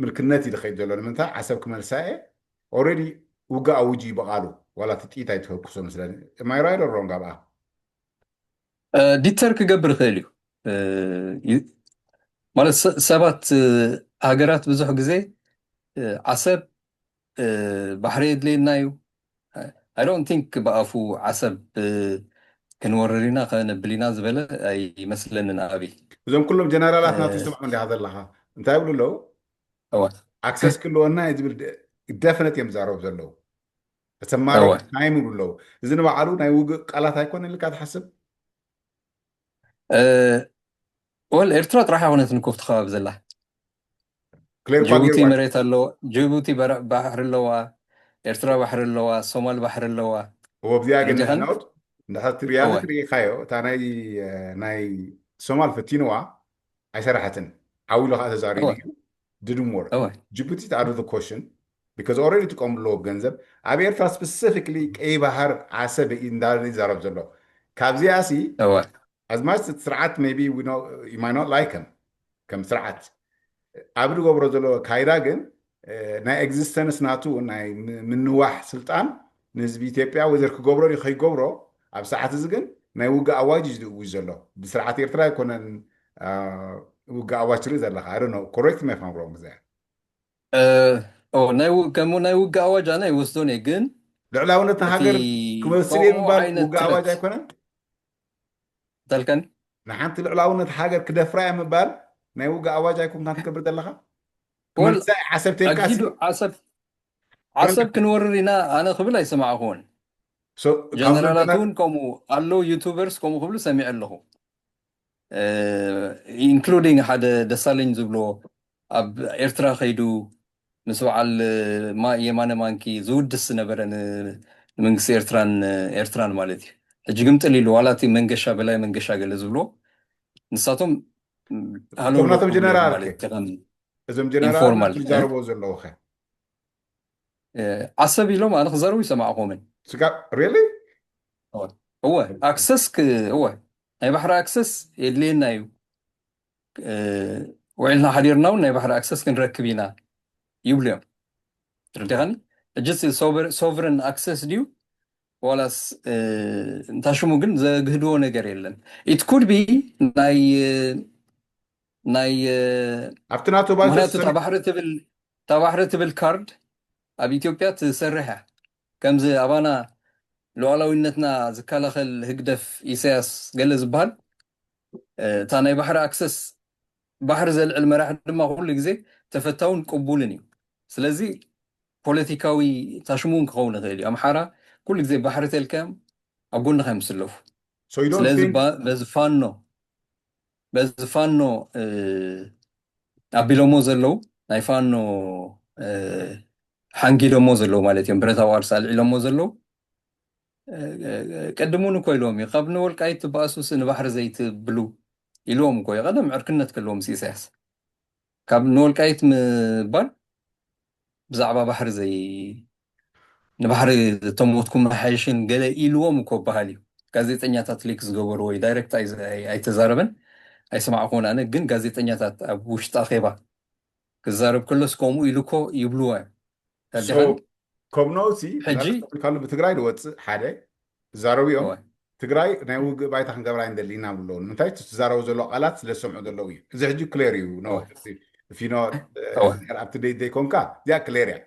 ምልክነት እዩ ዝኸይድ ዘሎ ንምንታይ ዓሰብ ክመልሳ እየ ኦልሬዲ ውግእ ኣውጁ እዩ በቓሉ ዋላ እቲ ጥይት ኣይተተኩሶ መስለኒ ማይራይ ደሮም ጋብኣ ዲተር ክገብር ይኽእል እዩ ማለት ሰባት ሃገራት ብዙሕ ግዜ ዓሰብ ባሕሪ የድልየና እዩ I don't think ብኣፉ ዓሰብ ክንወርር ኢና ከነብል ኢና ዝበለ ኣይመስለንን ኣብይ እዞም ኩሎም ጀነራላት ናቱ ዝሰምዑ እንዲኻ ዘለኻ እንታይ ይብሉ ኣለዉ ኣክሰስ ክልወና እዩ ዝብል ደፍነት እዮም ዝዛረቡ ዘለዉ ተማሪ ታይም ይብሉ ኣለዉ እዚ ንባዕሉ ናይ ውግእ ቃላት ኣይኮነ ኢልካ ትሓስብ ወል ኤርትራ ጥራሕ ኣይኮነትን ኮፍቲ ከባቢ ዘላ ጅቡቲ መሬት ኣለዋ ጅቡቲ ባሕሪ ኣለዋ ኤርትራ ባሕሪ ኣለዋ ሶማል ባሕሪ ኣለዋ ወብዚኣ ግን ንሕናውት እንድሕር ሪያሊቲ ርኢኻዮ እታ ናይ ናይ ሶማል ፈቲንዋ ኣይሰራሐትን ዓው ኢሉ ከዓ ተዛሪቡ እዩ didn't work ጅቡቲ ተኣዱ ኮሽን because already ትቀሙ ኣለዎ ገንዘብ ኣብ ኤርትራ specifically ቀይ ባህር ዓሰብ እንዳለ ይዛረብ ዘሎ ካብዚኣ ሲ as much ስርዓት maybe you might not like him ከም ስርዓት ኣብ ዝገብሮ ዘሎ ካይዳ ግን ናይ ኤግዚስተንስ ናቱ ናይ ምንዋሕ ስልጣን ንህዝቢ ኢትዮጵያ ወዘር ክገብሮ ድዩ ከይገብሮ ኣብ ሰዓት እዚ ግን ናይ ውግእ ኣዋጅ እዩ ዝእውጅ ዘሎ ብስርዓት ኤርትራ ኣይኮነን ውግእ ኣዋጅ ትርኢ ዘለካ ኣደ ኮሬክት ሜ ፋምሮም እዚኣ ናይ ከምኡ ናይ ውግእ ኣዋጅ ኣነ ይወስዶን እየ ግን ልዕላውነት ሃገር ክመስል እየ ምባል ውግእ ኣዋጅ ኣይኮነን ተልከን ንሓንቲ ልዕላውነት ሃገር ክደፍራ እየ ምባል ናይ ውግእ ኣዋጅ ኣይኮንካ ትገብር ዘለካ ክመልሳ ዓሰብ ተልካ ዓሰብ ክንወርር ኢና ኣነ ክብል ኣይሰማዕኹን ጀነራላት እውን ከምኡ ኣለዉ ዩቱበርስ ከምኡ ክብሉ ሰሚዐ ኣለኹ ኢንክሉዲንግ ሓደ ደሳለኝ ዝብሎ ኣብ ኤርትራ ከይዱ ምስ በዓል የማነ ማንኪ ዝውድስ ዝነበረ ንመንግስቲ ኤርትራን ኤርትራን ማለት እዩ ሕጂ ግምጥል ኢሉ ዋላ እቲ መንገሻ በላይ መንገሻ ገለ ዝብሎ ንሳቶም ሃለውናቶም ጀነራል እዞም ጀነራል ዝዛረቦ ዘለዉ ዓሰብ ኢሎም ኣነ ክዛረቡ ይሰማዕኹምን ስጋ ሪሊ እወ ኣክሰስ እወ ናይ ባሕሪ ኣክሰስ የድልየና እዩ ውዒልና ሓዲርና እውን ናይ ባሕሪ ኣክሰስ ክንረክብ ኢና ይብሉ እዮም ትርዲኻኒ እጅስ ሶቨረን ኣክሰስ ድዩ ዋላስ እንታሽሙ ግን ዘግህድዎ ነገር የለን it could be ናይ ናይ ኣብቲ ናቶ ባጀት ምክንያቱ እታ ባሕሪ ትብል እታ ባሕሪ ትብል ካርድ ኣብ ኢትዮጵያ ትሰርሕ እያ ከምዚ ኣባና ሉዓላዊነትና ዝከላኸል ህግደፍ ኢሳያስ ገለ ዝበሃል እታ ናይ ባሕሪ ኣክሰስ ባሕሪ ዘልዕል መራሒ ድማ ኩሉ ግዜ ተፈታውን ቅቡልን እዩ ስለዚ ፖለቲካዊ ታሽሙ እውን ክኸውን ይኽእል እዩ ኣምሓራ ኩሉ ግዜ ባሕሪ ተልካዮም ኣብ ጎንኻ ይምስለፉ ስለዚ በዚ ፋኖ በዚ ፋኖ ኣቢሎሞ ዘለዉ ናይ ፋኖ ሓንጊዶሞ ዘለዉ ማለት እዮም ብረታዊ ቃልሲ ኣልዒሎሞ ዘለዉ ቅድም እውን እኮ ኢልዎም እዩ ካብ ንወልቃይት ትበኣሱስ ንባሕሪ ዘይትብሉ ኢልዎም እኮ እዩ ቀደም ዕርክነት ከለዎም ምስ ኢሳያስ ካብ ንወልቃይት ምባል ብዛዕባ ባሕሪ ዘይ ንባሕሪ ተሞትኩም ሓይሽን ገለ ኢልዎም እኮ በሃል እዩ ጋዜጠኛታት ሊክ ዝገበርዎ እዩ ዳይሬክት ኣይተዛረበን ኣይሰማዕኩን ኣነ ግን ጋዜጠኛታት ኣብ ውሽጢ ኣኼባ ክዛረብ ከሎስ ከምኡ ኢሉ እኮ ይብልዎ እዮም ተረዲኻኒ? ከምኖ ሲ ሕጂ ምናልባት ካሉ ብትግራይ ዝወፅእ ሓደ ዝዛረቡ እዮም። እወ። ትግራይ ናይ ውግእ ባይታ ክንገብራ እንደሊ ኢና ብሎ ንምንታይ ትዛረቡ ዘሎ ቃላት ስለ ዝሰምዑ ዘለዉ እዩ። እዚ ሕጂ ክሌር እዩ። እወ። ፊኖ እወ። ኣብቲ ደይ ዘይኮንካ እዚኣ ክሌር እያ።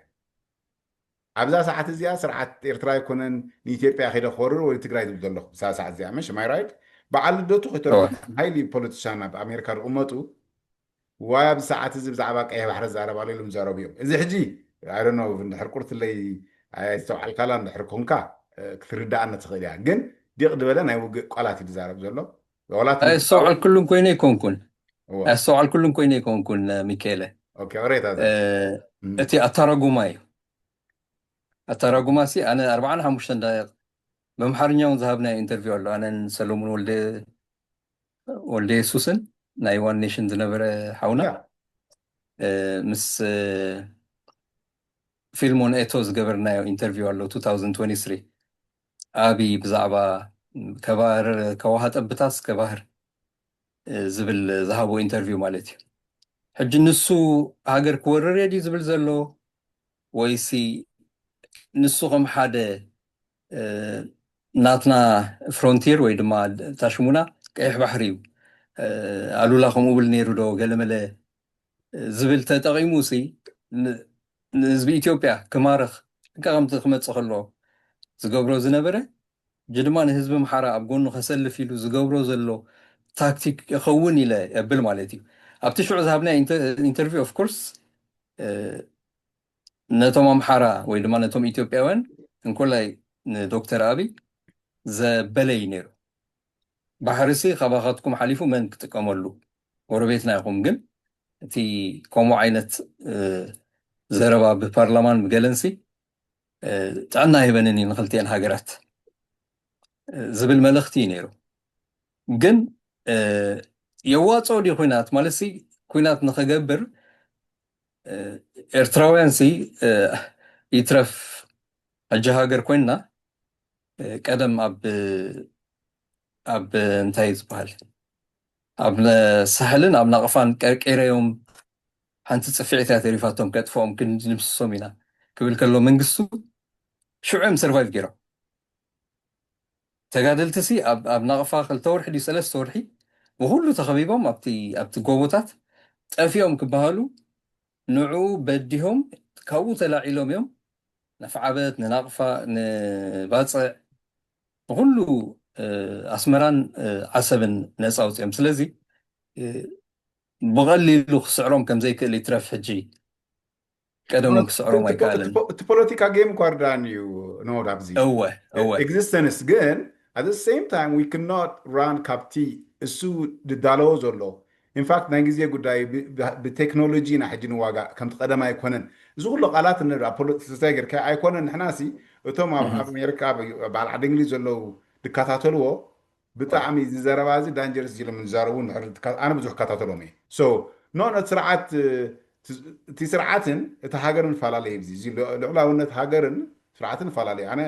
ኣብዛ ሰዓት እዚኣ ስርዓት ኤርትራ ኣይኮነን ንኢትዮጵያ ከይደ ክወርር ወይ ትግራይ ዝብል ዘለኹ ብዛ ሰዓት እዚኣ መሽ ማይ ራይት በዓል ልደቱ ከይተረጎም እወ። ሃይሊ ፖለቲሻን ኣብ ኣሜሪካ ዝቕመጡ ዋይ ኣብዚ ሰዓት እዚ ብዛዕባ ቀይሕ ባሕሪ ዝዛረብ ኣሎ ኢሎም ዝዛረቡ እዮም። እዚ ሕጂ ኣይ ዶንት ኖ እንድሕር ቁርትለይ ኣይስተውዓልካላ እንድሕር ኮንካ ክትርዳኣና ትኽእል እያ። ግን ዲቕ ዝበለ ናይ ውግእ ቃላት እዩ ዝዛረብ ዘሎ። ዋላ ኣይስተውዓልኩሉን ኮይነ ኣይኮንኩን እዋ። ኣይስተውዓልኩሉን ኮይነ ኣይኮንኩን ሚካኤለ። ኦኬ፣ ቅሬታ ዘ- እ፣ እም። እቲ ኣተራጉማ እዩ። ኣተራጉማ ሲ ኣነ ኣርባዓን ሓሙሽተን ደቂቕ ብምሓርኛ እውን ዝሃብናዮ ኢንተርቪው ኣሎ። ኣነን ሰሎሙን ወልደ ወልደ የሱስን ናይ ዋን ኔሽን ዝነበረ ሓውና ያ። እ፣ ምስ እ፣ ፊልሞን ኤቶ ዝገበርናዮ ኢንተርቪው ኣሎ two thousand twenty-three። ኣቢ ብዛዕባ ከባህር ከዋሃ ጠብታስ ከባህር እ፣ ዝብል ዝሃቦ ኢንተርቪው ማለት እዩ። ሕጂ ንሱ ሃገር ክወርር እየ ድዩ ዝብል ዘሎ ወይሲ ንሱ ከም ሓደ እ፣ ናትና ፍሮንቲር ወይ ድማ ታሽሙና ቀይሕ ባሕሪ እዩ እ፣ ኣሉላ ከምኡ ብል ነይሩ ዶ ገለመለ ዝብል ተጠቒሙ ሲ ን- ንህዝቢ ኢትዮጵያ ክማርኽ ጥንቃ ከምቲ ክመፅእ ከሎ ዝገብሮ ዝነበረ ሕጂ ድማ ንህዝቢ ኣምሓራ ኣብ ጎኑ ከሰልፍ ኢሉ ዝገብሮ ዘሎ ታክቲክ ይኸውን ኢለ የብል ማለት እዩ። ኣብቲ ሽዑ ዝሃብና ኢንተርቪው ኦፍኮርስ ነቶም ኣምሓራ ወይ ድማ ነቶም ኢትዮጵያውያን እንኮላይ ንዶክተር ኣብይ ዘበለ እዩ ነይሩ። ባሕርሲ ካባኻትኩም ሓሊፉ መን ክጥቀመሉ? ጎረቤትና ኢኹም። ግን እቲ ከምኡ ዓይነት እ፣ ዘረባ ብፓርላማን ብገለንሲ እ፣ ጥዕና ይህበንን እዩ ንክልቲኤን ሃገራት እ፣ ዝብል መልእኽቲ እዩ ነይሩ። ግን እ፣ የዋፅኦ ድዩ ኩናት? ማለት ሲ ኩናት ንክገብር እ፣ ኤርትራውያን ሲ እ፣ ይትረፍ ሕጂ ሃገር ኮይንና እ፣ ቀደም ኣብ ኣብ እንታይ ዝበሃል ኣብ ነ- ሳሕልን ኣብ ናቕፋን ቀርቂረዮም ሓንቲ ፅፍዒት እያ ተሪፋቶም ከጥፍኦም ክንድምስሶም ኢና ክብል ከሎ መንግስቱ ሽዑ እዮም ሰርቫይቭ ገይሮም። ተጋደልቲ ሲ ኣብ ኣብ ናቕፋ ክልተ ወርሒ ድዩ ሰለስተ ወርሒ ብኩሉ ተኸቢቦም ኣብቲ ኣብቲ ጎቦታት ጠፊኦም ክበሃሉ ንዕኡ በዲሆም ካብኡ ተላዒሎም እዮም ነፍዓበት ንናቕፋ ንባፅዕ ንኩሉ እ፣ ኣስመራን እ፣ ዓሰብን ነፃ ኣውፅኦም። ስለዚ እ፣ ብቐሊሉ ክስዕሮም ከም ዘይክእል ይትረፍ ሕጂ ቀደሙ ክስዕሮም ኣይከኣልን። እቲ ፖለቲካ ጌም እኳ ርዳን እዩ ኖድ ኣብዚ እወ እወ ኤግዚስተንስ ግን at the same time we cannot run ካብቲ እሱ ዝዳለዎ ዘሎ ኢንፋክት ናይ ግዜ ጉዳይ ብ- ብ- ብቴክኖሎጂ ኢና ሕጂ ንዋጋእ ከምቲ ቀደም ኣይኮነን። እዚ ኩሉ ቃላት ንርኢ ኣብ ፖለቲክስ እንታይ ጌርካ ኣይኮነን። ንሕና ሲ እቶም ኣብ ኣብ ኣሜሪካ ኣብ በዓል ዓዲ እንግሊዝ ዘለዉ ዝከታተልዎ ብጣዕሚ እዚ ዘረባ እዚ ዳንጀርስ ኢሎም ዝዛረቡ እንድሕር ትካ- ኣነ ብዙሕ እከታተሎም እየ። So ኖ ነቲ ስርዓት እቲ ስርዓትን እቲ ሃገርን ፈላለየ እዩ። እዚ ልዑላውነት ሃገርን ስርዓትን ፈላለየ። ኣነ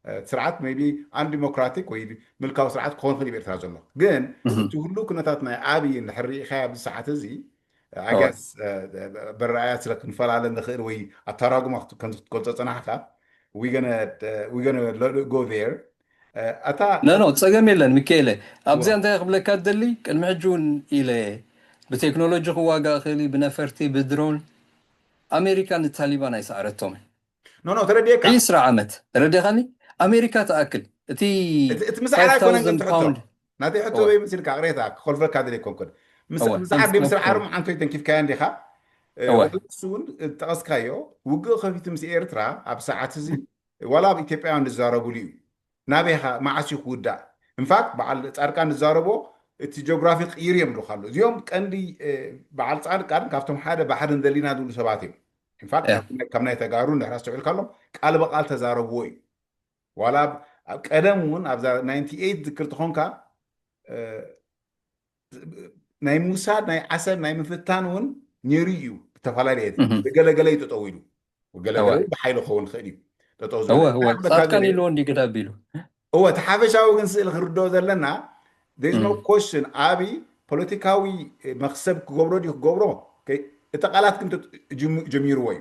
እቲ ስርዓት maybe ኣን ዲሞክራቲክ ወይ ምልካዊ ስርዓት ክኾን ክእል ኤርትራ ዘሎ ግን እቲ ሁሉ ኩነታት ናይ ኣብይ እንድሕር ርኢኻዮ ኣብዚ ሰዓት እዚ ኣገስ በረኣያ ስለ ክንፈላለ ንኽእል ወይ ኣተራጉማ ከም ክትገልጾ ጸናሕካ we gonna go there ኣታ ኖ ኖ ጸገም የለን ሚካኤለ። ኣብዚኣ እንታይ ክብለካ ደሊ ቅድሚ ሕጂ እውን ኢለ ብቴክኖሎጂ ክዋጋእ ክእል ብነፈርቲ ብድሮን ኣሜሪካ ንታሊባን ኣይሰዓረቶምን። ኖ ኖ ተረዲእካ ዒስራ ዓመት ተረዲኻኒ። ኣሜሪካ ትኣክል እቲ እቲ ምስዓር ኣይኮነን ግን ትሕቶ ፓውንድ ናተይ ሕቶ እወ። ወይ ምስልካ ቅሬታ ክኾልፈካ ደለ ኣይኮንኩን ምስ እወ፣ ምስዓር ሓንቲ ምስዓር እወ። ምዓንቶ ይተንኪፍካዮ እንዲኻ እወ። እሱ እውን ዝጠቐስካዮ ውግእ ከፊቱ ምስ ኤርትራ ኣብ ሰዓት እዚ ዋላ ኣብ ኢትዮጵያውያን ዝዛረቡሉ እዩ ናበይኻ መዓስ እዩ ክውዳእ ኢንፋክት በዓል ጻድቃን ዝዛረቦ እቲ ጂኦግራፊ ቅይር እዮም ልካ ኣሎ እዚኦም ቀንዲ እ፣ በዓል ጻድቃን ካብቶም ሓደ ባሕሪ እንደሊና ዝብሉ ሰባት እዮም ኢንፋክት ያ። ካብ ናይ ተጋሩ እንድሕር ኣስተውዒልካ ኣሎም ቃል በቃል ተዛረብዎ እዩ ዋላ ኣብ- ኣብ ቀደም እውን ኣብዛ ናይንቲ ኤይት ዝክር ተኾንካ እ፣ ናይ ምውሳድ ናይ ዓሰብ ናይ ምፍታን እውን ነይሩ እዩ ብተፈላለየ እህ። ብገለገለ እዩ ጠጠው ኢሉ ገለገለ እወ። እውን ብሓይሊ ክኸውን ይኽእል እዩ ጠጠው እወ ዝበለ እወ ሓበካ ጻድቃን ገለ- ኢልዎ እንዲ ግዳ ኣቢሉ እወ እቲ ሓፈሻዊ ግን ስእሊ ክንርድኦ ዘለና there's no እም። question ኣብይ ፖለቲካዊ መክሰብ ክገብሮ ድዩ ክገብሮ ከይ- እቲ ቃላት ግን ጀሚ- ጀሚርዎ እዩ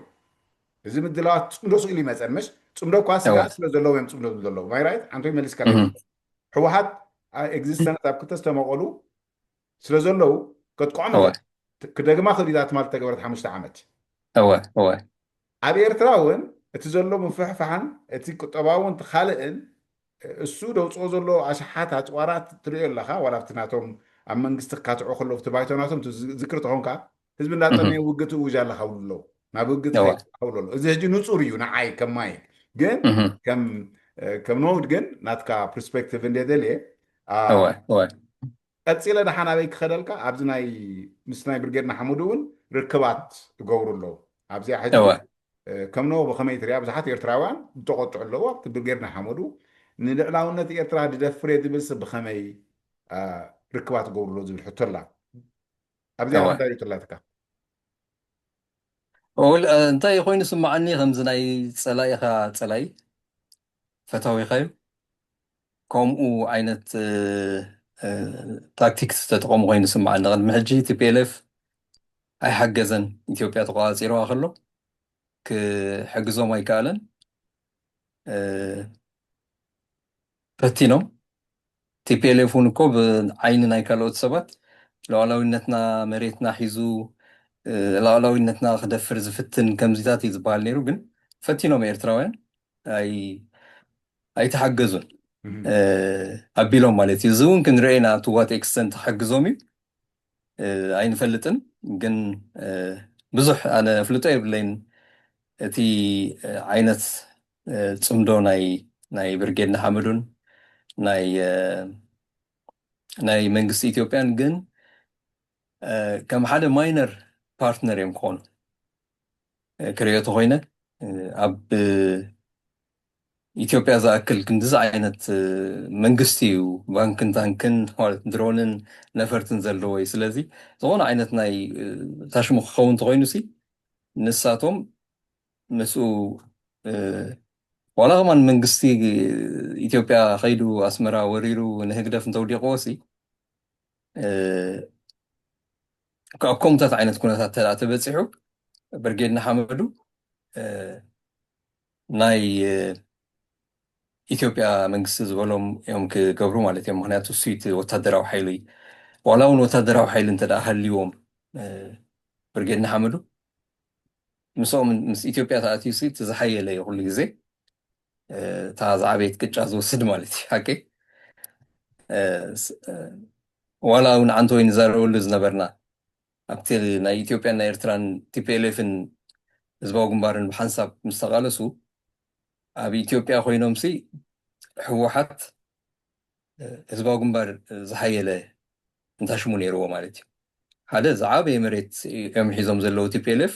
እዚ ምድላዋት ጽምዶ ስኢሉ ይመጸን፣ ምሽ ጽምዶ እኳ ስጋት ስለ ዘለዉ እዮም ጽምዶ ዘለዉ። ማይ ራይት? ኣንቶይ መሊስካ ኣለካ። ህወሓት ኤግዚስተንስ ኣብ ክልተ ዝተመቐሉ ስለ ዘለዉ፣ ከጥቅዖም ክደግማ ክእሊታት ማለት ተገበረት ሓሙሽተ ዓመት። ኣብ ኤርትራ እውን እቲ ዘሎ ምፍሕፋሕን እቲ ቁጠባውን እቲ ካልእን እሱ ደውፅኦ ዘሎ ኣሽሓት ኣፅዋራት ትሪኦ ኣለኻ። ዋላ ኣብቲ ናቶም ኣብ መንግስቲ ክካትዑ ከለዉ እቲ ባይቶ ናቶም ዝክሪ ተኾንካ ህዝቢ እንዳጠመየ ውግእ ትእውጅ ኣለኻ ብሉ ኣለዉ። ናብ ውግእ ትኸይድ ኣለዉ። እዚ ሕጂ ንፁር እዩ ንዓይ ከማይ። ግን ከም ከም ኖድ ግን ናትካ ፐርስፔክቲቭ እንደ ደልየ ቀፂለ ደሓን ኣበይ ክኸደልካ ኣብዚ ናይ ምስ ናይ ብርጌድ ንሓመዱ እውን ርክባት ይገብሩ ኣለዉ። ኣብዚኣ ሕጂ ከም ኖ ብኸመይ ትሪኣ ብዙሓት ኤርትራውያን ዝተቆጥዑ ኣለዉ ኣብቲ ብርጌድ ንሓመዱ ንልዕላውነት ኤርትራ ድደፍር እየ ዝብል ሰብ ብኸመይ ርክባት ይገብሩ ኣለዉ ዝብል ሕቶ ኣላ። ኣብዚኣ እንታይ ሪኢቶ ኣላትካ? እንታይ ኮይኑ ስምዓኒ ከምዚ ናይ ጸላኢኻ ጸላይ ፈታዊኻዩ ከምኡ ዓይነት ታክቲክስ ዝተጠቐሙ ኮይኑ ስምዓኒ። ቅድሚ ሕጂ ቲ ፒ ኤል ኤፍ ኣይሓገዘን ኢትዮጵያ ተቆጻጺርዋ ከሎ ክሕግዞም ኣይከኣለን። ፈቲኖም። ቲ ፒ ኤል ኤፍ እውን እኮ ብዓይኒ ናይ ካልኦት ሰባት ሉዓላዊነትና መሬትና ሒዙ ሉዓላዊነትና ክደፍር ዝፍትን ከምዚታት እዩ ዝበሃል ነይሩ። ግን ፈቲኖም ኤርትራውያን ኣይተሓገዙን ኣቢሎም ማለት እዩ። እዚ እውን ክንርኤና to what extent ክሕግዞም እዩ ኣይንፈልጥን። ግን ብዙሕ ኣነ ኣፍልጦ የብለይን እቲ ዓይነት ፅምዶ ናይ ናይ ብርጌድ ንሓመዱን ናይ ናይ መንግስቲ ኢትዮጵያን ግን ከም ሓደ ማይነር ፓርትነር እዮም ክኾኑ ክሪኦ ተኮይነ ኣብ ኢትዮጵያ ዝኣክል ክንድዚ ዓይነት መንግስቲ እዩ ባንክን ታንክን ማለት ድሮንን ነፈርትን ዘለዎ እዩ። ስለዚ ዝኾነ ዓይነት ናይ ታሽሙ ክኸውን ተኮይኑ ሲ ንሳቶም ምስኡ ዋላ ከማን መንግስቲ ኢትዮጵያ ከይዱ ኣስመራ ወሪሩ ንህግደፍ እንተውዲቕዎ ሲ ኣብ ከምታት ዓይነት ኩነታት ተደኣ ተበፂሑ ብርጌድ ንሓመዱ ናይ ኢትዮጵያ መንግስቲ ዝበሎም እዮም ክገብሩ ማለት እዮም። ምክንያቱ እሱ እቲ ወታደራዊ ሓይሊ ዋላ እውን ወታደራዊ ሓይሊ እንተ ደኣ ሃልይዎም ብርጌድ ንሓመዱ ምስኦም ምስ ኢትዮጵያ ተኣትዩ ሲ እቲ ዝሓየለ እዩ ኩሉ ግዜ እታ ዝዓበየት ቅጫ ዝወስድ ማለት እዩ። ሓቂ ዋላ እውን ዓንተ ወይ ንዛረበሉ ዝነበርና ኣብቲ ናይ ኢትዮጵያን ናይ ኤርትራን ቲ ፒ ኤል ኤፍን ህዝባዊ ግንባርን ብሓንሳብ ምስ ተቓለሱ ኣብ ኢትዮጵያ ኮይኖም ሲ ህወሓት ህዝባዊ ግንባር ዝሓየለ እንታሽሙ ነይርዎ ማለት እዩ። ሓደ ዝዓበየ መሬት እዮም ሒዞም ዘለዉ ቲ ፒ ኤል ኤፍ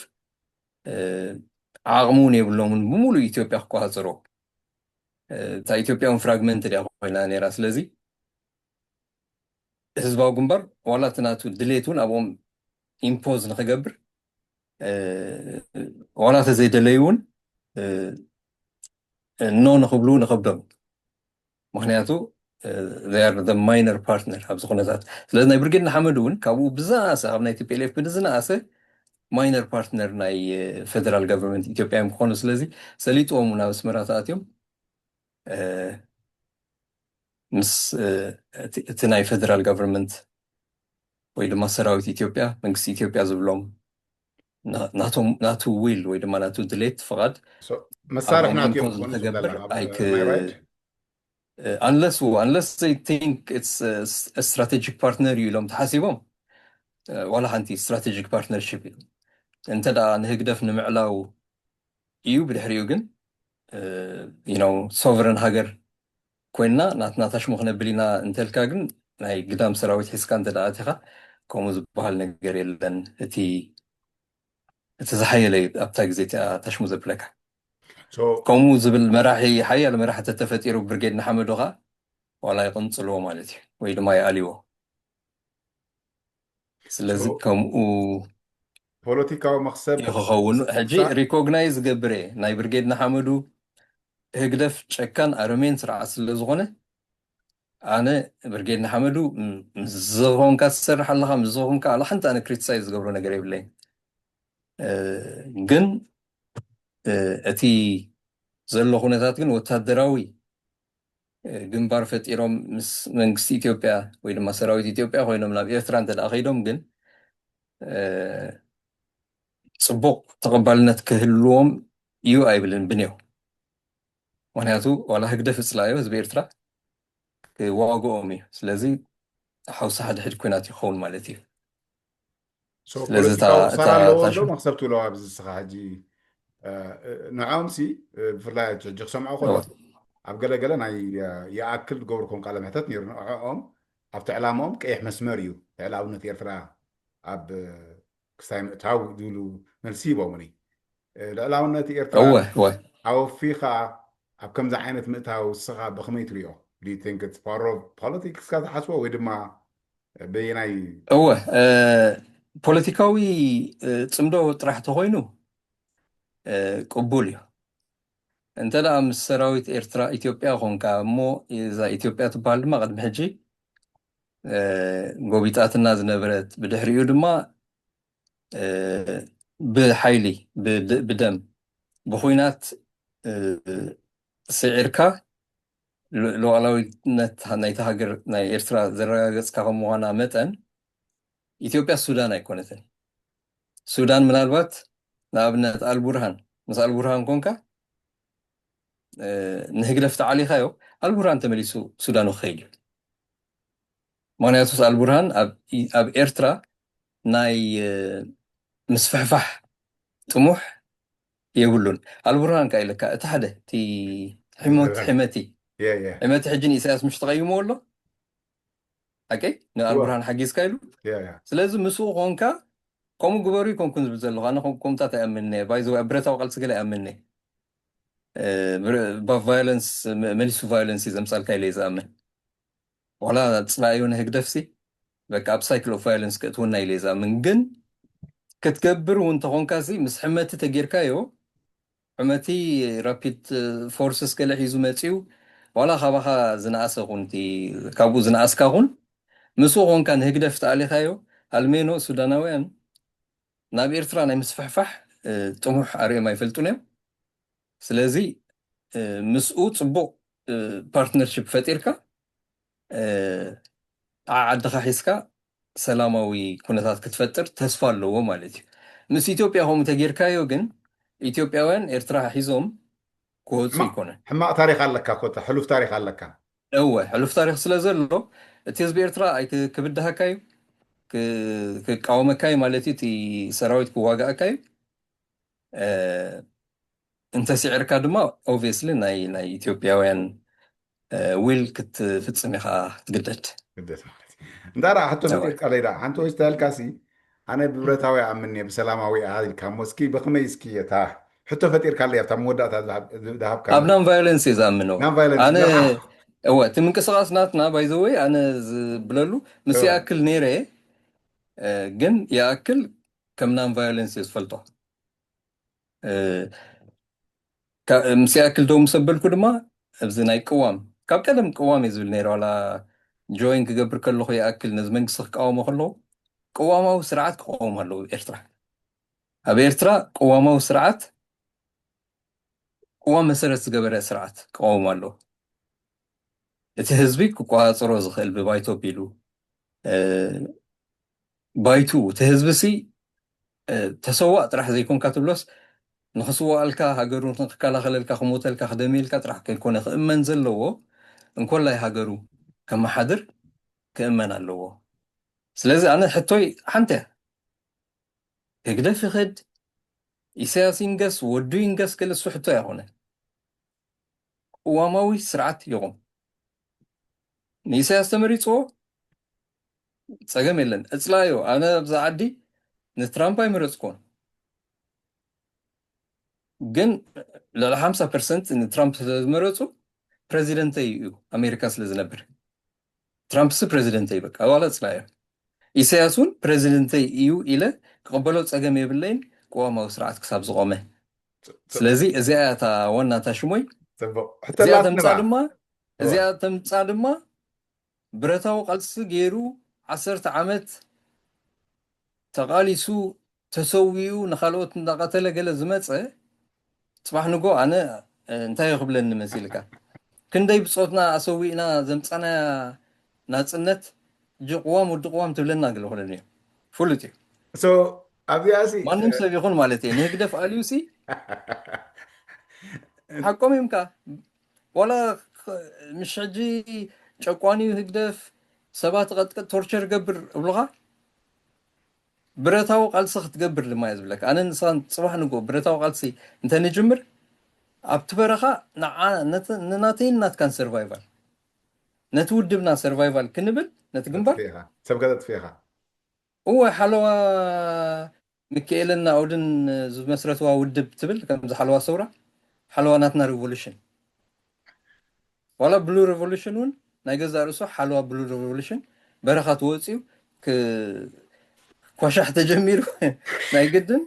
ዓቕሚ እውን የብሎምን ብምሉእ ኢትዮጵያ ክቆፃፀሮ እታ ኢትዮጵያ እውን ፍራግመንት ድያ ኮይና ነይራ። ስለዚ ህዝባዊ ግንባር ዋላ እቲ ናቱ ድሌት እውን ኣብኦም ኢምፖዝ ንክገብር ዋላ ተዘይደለዩ እውን ኖ ንክብሉ ንከብዶም ምክንያቱ ማይነር ፓርትነር ኣብዚ ኩነታት ስለዚ ናይ ብርጌድ ንሓመድ እውን ካብኡ ብዝነኣሰ ካብ ናይ ቲ ፒ ኤል ኤፍ ብዝነኣሰ ማይነር ፓርትነር ናይ ፌደራል ጋቨርንመንት ኢትዮጵያ እዮም ክኾኑ ስለዚ ሰሊጥዎም ናብ ኣስመራ ተኣትዮም ምስ እቲ ናይ ፌደራል ጋቨርንመንት ወይ ድማ ሰራዊት ኢትዮጵያ መንግስቲ ኢትዮጵያ ዝብሎም ናቱ ዊል ወይ ድማ ናቱ ድሌት ፍቓድ መሳርሕ ናቱ እዮም ንክገብር ኣይክ unless unless they think it's strategic partner እዩ ኢሎም ተሓሲቦም ዋላ ሓንቲ strategic partnership እዩ እንተ ደኣ ንህግደፍ ንምዕላው እዩ ብድሕሪኡ ግን you know sovereign ሃገር ኮይና ናትና ታሽሙ ክነብል ኢና እንተልካ ግን ናይ ግዳም ሰራዊት ሒዝካ እንተ ደኣ ኣቲኻ ከምኡ ዝበሃል ነገር የለን እቲ እቲ ዝሓየለ እዩ ኣብታ ግዜ እቲኣ ታሽሙ ዘብለካ ከምኡ ዝብል መራሒ ሓያል መራሒ ተተፈጢሩ ብርጌድ ንሓመዱ ከዓ ዋላ ይቕንፅልዎ ማለት እዩ ወይ ድማ ይኣልዎ ስለዚ ከምኡ ፖለቲካዊ መክሰብ ይክኸውን ሕጂ ሪኮግናይዝ ገብረ ናይ ብርጌድ ንሓመዱ ህግደፍ ጨካን ኣረሜን ስርዓት ስለ ዝኾነ ኣነ ብርጌድ ንሓመዱ ምስ ዝኾንካ ትሰርሕ ኣለካ ምስ ዝኾንካ ኣላ ሓንቲ ኣነ ክሪቲሳይዝ ዝገብሮ ነገር የብለይን ግን እቲ ዘሎ ኩነታት ግን ወታደራዊ ግንባር ፈጢሮም ምስ መንግስቲ ኢትዮጵያ ወይ ድማ ሰራዊት ኢትዮጵያ ኮይኖም ናብ ኤርትራ እንተ ደኣ ከይዶም ግን ጽቡቕ ተቐባልነት ክህልዎም እዩ ኣይብልን ብኔው። ምክንያቱ ዋላ ህግደፍ እጽላዮ ህዝቢ ኤርትራ ክዋግኦም እዩ። ስለዚ ሓውሳ ሓድሕድ ኩናት ይኸውን ማለት እዩ። ስለዚ ፖለቲካዊ ክሳራ ኣለዎ ዶ መክሰብ ትብሎ ኣብዚ ንስኻ ሕጂ ንዕኦም ሲ ብፍላይ ሕጂ ክሰምዖ ከሎ ኣብ ገለገለ ናይ ይኣክል ዝገብርኩም ቃለ ምሕተት ነይሩ። ንዕኦም ኣብቲ ዕላምኦም ቀይሕ መስመር እዩ። ልዕላውነት ኤርትራ ኣብ ክስታይ ምእታው ዝብሉ መልሲ ሂቦምኒ። ልዕላውነት ኤርትራ ኣወፊኻ ኣብ ከምዚ ዓይነት ምእታው ንስኻ ብኸመይ ትሪኦ? Do you think it's part of politics ካ ዝሓስቦ ወይ ድማ በየናይ? እወ፣ ፖለቲካዊ ጽምዶ ጥራሕ ተኾይኑ ቅቡል እዩ። እንተ ደኣ ምስ ሰራዊት ኤርትራ ኢትዮጵያ ኾንካ እሞ እዛ ኢትዮጵያ ትበሃል ድማ ቅድሚ ሕጂ ጎቢጣትና ዝነበረት፣ ብድሕሪኡ ድማ ብሓይሊ ብደም ብኹናት ስዒርካ ሉዓላዊነት ናይታ ሃገር ናይ ኤርትራ ዘረጋገጽካ ከም ምዃና መጠን ኢትዮጵያ ሱዳን ኣይኮነትን። ሱዳን ምናልባት ንኣብነት ኣልቡርሃን ምስ ኣልቡርሃን ኮንካ ንህግደፍ ተዓሊኻዮ ኣልቡርሃን ተመሊሱ ሱዳኑ ክኸይድ እዩ። ምክንያቱስ ኣልቡርሃን ኣብ ኤርትራ ናይ ምስፍሕፋሕ ጥሙሕ የብሉን። ኣልቡርሃን ካ ኢለካ እቲ ሓደ እቲ ሕሞት ሕመቲ ሕመቲ ሕጂ ንኢሳያስ ምሽ ተቐይሞ ኣሎ ሓቂ ንኣልቡርሃን ሓጊዝካ ኢሉ። ስለዚ ምስኡ ኮንካ ከምኡ ግበሩ ይኮንኩን ዝብል ዘለኹ ኣነ ከምታት ኣይኣምንነ ባይዘ ኣብ ብረታዊ ቃልሲ ገለ ኣይኣምንነ ቫይለንስ መሊሱ ቫይለንስ እዩ ዘምፃልካ ኢለ ዝኣምን ዋላ ፅላእዮ ንህግደፍሲ በቃ ኣብ ሳይክል ኦፍ ቫይለንስ ከእትወና ኢለ ዝኣምን ግን ክትገብር እውን ተኾንካ ሲ ምስ ሕመቲ ተጌርካዮ ሕመቲ ራፒድ ፎርስስ ገለ ሒዙ መፅዩ ዋላ ካባኻ ዝነኣሰ ኹን ካብኡ ዝነኣስካ ኹን ምስኡ ኾንካ ንህግደፍ ተኣሊኻዮ ኣልሜኖ ሱዳናውያን ናብ ኤርትራ ናይ ምስፍሕፋሕ ጥሙሕ ኣርእዮም ኣይፈልጡን እዮም። ስለዚ ምስኡ ፅቡቅ ፓርትነርሽፕ ፈጢርካ ዓዓድኻ ሒዝካ ሰላማዊ ኩነታት ክትፈጥር ተስፋ ኣለዎ ማለት እዩ። ምስ ኢትዮጵያ ከምኡ ተጌርካዮ ግን ኢትዮጵያውያን ኤርትራ ሒዞም ክወፁ ይኮነን። ሕማቅ ታሪክ ኣለካ ኮታ ሕሉፍ ታሪክ ኣለካ። እወ ሕሉፍ ታሪክ ስለ ዘሎ እቲ ህዝቢ ኤርትራ ኣይክብድሃካ እዩ ክቃወመካ እዩ ማለት እዩ። እቲ ሰራዊት ክዋጋእካ እዩ። እንተስዒርካ ድማ ኦብቪየስሊ ናይ ናይ ኢትዮጵያውያን ዊል ክትፍፅም ኢኻ ትግደድ። ግደት ማለት እዩ። እንዳ ደኣ ሕቶ ፈጢርካ ለይ ደኣ ሓንቲ ወይ ዝተበልካ ሲ ኣነ ብብረታዊ ኣምን እየ ብሰላማዊ እያ ኢልካ እሞ እስኪ ብኸመይ እስኪ እታ ሕቶ ፈጢርካ ለይ ኣብታ መወዳእታ ዝሃብ- ዝሃብካ ኣብ ናን ቫዮለንስ እየ ዝኣምነው። ናን ቫዮለንስ ኣነ ዝሃብ- እወ እቲ ምንቅስቃስ ናትና ባይዘወይ ኣነ ዝብለሉ ምስ እወ። ይኣክል ነይረ እ፣ ግን ይኣክል ከም ናን ቫዮለንስ እየ ዝፈልጦ እ፣ ካ- ምስ ይኣክል ደው ምስ ኣበልኩ ድማ ኣብዚ ናይ ቅዋም ካብ ቀደም ቅዋም እየ ዝብል ነይረ ዋላ ጆይን ክገብር ከለኹ ይኣክል ነዚ መንግስቲ ክቃወሞ ከለኹ ቅዋማዊ ስርዓት ክቐውም ኣለዎ ኤርትራ ኣብ ኤርትራ ቅዋማዊ ስርዓት ቅዋም መሰረት ዝገበረ ስርዓት ክቐውም ኣለዎ እቲ ህዝቢ ክቆፃፀሮ ዝኽእል ብባይቶ ኣቢሉ እ፣ ባይቱ እቲ ህዝቢ ሲ እ፣ ተሰዋእ ጥራሕ ዘይኮንካ ትብሎስ ንክስዋኣልካ ሃገሩ ንክከላኸለልካ ክሞተልካ ክደምየልካ ጥራሕ ከይኮነ ክእመን ዘለዎ እንኮላይ ሃገሩ ከመሓድር ክእመን ኣለዎ ስለዚ ኣነ ሕቶይ ሓንቲ እያ ህግደፍ ይኽድ ኢሳያስ ይንገስ ወዱ ይንገስ ገለ እሱ ሕቶ ኣይኮነ ቅዋማዊ ስርዓት ይቑም ንኢሳያስ ተመሪፅዎ ፀገም የለን እፅላዮ ኣነ ኣብዛ ዓዲ ንትራምፕ ኣይመረፅኩዎን ግን ልዕሊ ሓምሳ ፐርሰንት ንትራምፕ ስለዝመረፁ ፕረዚደንተይ እዩ ኣሜሪካ ስለዝነብር ትራምፕ ሲ ፕረዚደንተይ በቃ ዋላ እፅላዮ ኢሳያስ እውን ፕረዚደንተይ እዩ ኢለ ክቕበሎ ፀገም የብለይን ቅዋማዊ ስርዓት ክሳብ ዝቆመ ስለዚ እዚኣ እያ እታ ዋና እታ ሽሞይ እዚኣ ተምፃ ድማ እዚኣ ተምፃ ድማ ብረታዊ ቃልሲ ገይሩ ዓሰርተ ዓመት ተቓሊሱ ተሰዊኡ ንኻልኦት እንዳቐተለ ገለ ዝመፀ ጽባሕ ንጎ ኣነ እንታይ ክብለኒ መሲልካ? ክንደይ ብጾትና ኣሰዊእና ዘምጻናያ ናጽነት፣ ጅቕዋም ወዲ ቅዋም ትብለና ገለ ክብለኒ እዩ። ፍሉጥ እዩ። ኣብዚኣ ማንም ሰብ ይኹን ማለት እየ ንህግደፍ ኣልዩሲ ሓቆም እዮም። ካ ዋላ ምሽ ሕጂ ጨቋኒ ህግደፍ፣ ሰባት ቐጥቀጥ፣ ቶርቸር ገብር እብሉኻ፣ ብረታዊ ቃልሲ ክትገብር ድማ እየ ዝብለካ። ኣነ ንስኻን ጽባሕ ንጎ ብረታዊ ቃልሲ እንተንጅምር፣ ኣብቲ በረኻ ንናተይን ናትካን ሰርቫይቫል፣ ነቲ ውድብና ሰርቫይቫል ክንብል፣ ነቲ ግንባር ሰብ ከተጥፍኻ እወ ሓለዋ ሚካኤልን ናኦድን ዝመስረትዋ ውድብ ትብል፣ ከምዚ ሓለዋ ሰውራ፣ ሓለዋ ናትና ሪቮሉሽን፣ ዋላ ብሉ ሪቮሉሽን እውን ናይ ገዛ ርእሱ ሓለዋ ብሉ ሪቮሉሽን፣ በረኻ ተወፂኡ ኳሻሕ ተጀሚሩ ናይ ግድን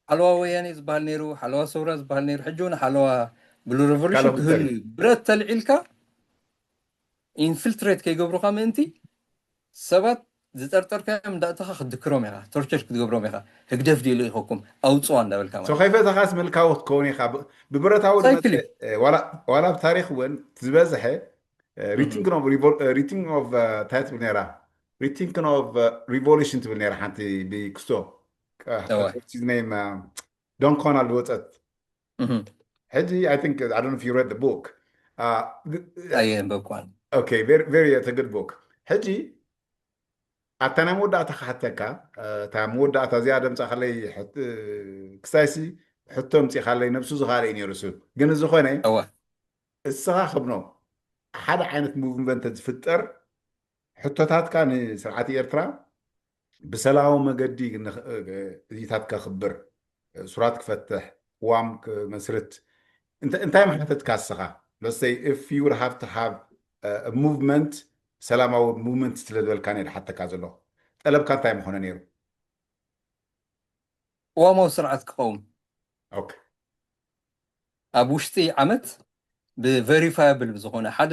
ሓለዋ ወያኔ ዝበሃል ነይሩ፣ ሓለዋ ሰውራ ዝበሃል ነይሩ። ሕጂ እውን ሓለዋ ብሉ ሪቮሉሽን ክህሉ እዩ። ብረት ተልዒልካ ኢንፊልትሬት ከይገብሩካ ምእንቲ ሰባት ዝጠርጠርካዮም እንዳእተኻ ክትድክሮም ኢኻ፣ ቶርቸር ክትገብሮም ኢኻ። ህግደፍ ድዩ ልኢኸኩም ኣውፅዋ እንዳበልካ ማለት። ከይፈተኻስ ምልካዊ ክትከውን ኢኻ። ብብረታዊ ዋላ ኣብ ታሪኽ እውን ዝበዝሐ ሪቲንግ ኦፍ እንታይ ትብል ነራ፣ ሪቲንግ ኦፍ ሪቮሉሽን ትብል ነራ ሓንቲ ብክስቶ ዶን ኮናል ዝወፀት ሕጂ I think I don't know if you read the book. ኣየንበብኳን። Okay, very very it's a good book. ሕጂ ኣታ ናይ መወዳእታ ክሓተካ፣ እታ መወዳእታ እዚኣ ደምፃ ከለይ ክሳይሲ ሕቶ ምፂእ ካለይ ነብሱ ዝኻለ እዩ ነይሩ። ሱ ግን ዝኾነ እስኻ ክብኖ ሓደ ዓይነት ሙቭመንት ዝፍጠር ሕቶታትካ ንስርዓት ኤርትራ ብሰላማዊ መገዲ እዚታት ከኽብር፣ እሱራት ክፈትሕ፣ ቅዋም ክመስርት እንታይ ምሓተትካ እስኻ? Let's say if you would have to have a movement፣ ሰላማዊ ሙቭመንት ስለ ዝበልካ እየ ዝሓተካ ዘለኹ። ጠለብካ እንታይ ምኾነ ነይሩ? ቅዋማዊ ስርዓት ክቐውም ኦኬ። ኣብ ውሽጢ ዓመት ብቨሪፋያብል ብዝኾነ ሓደ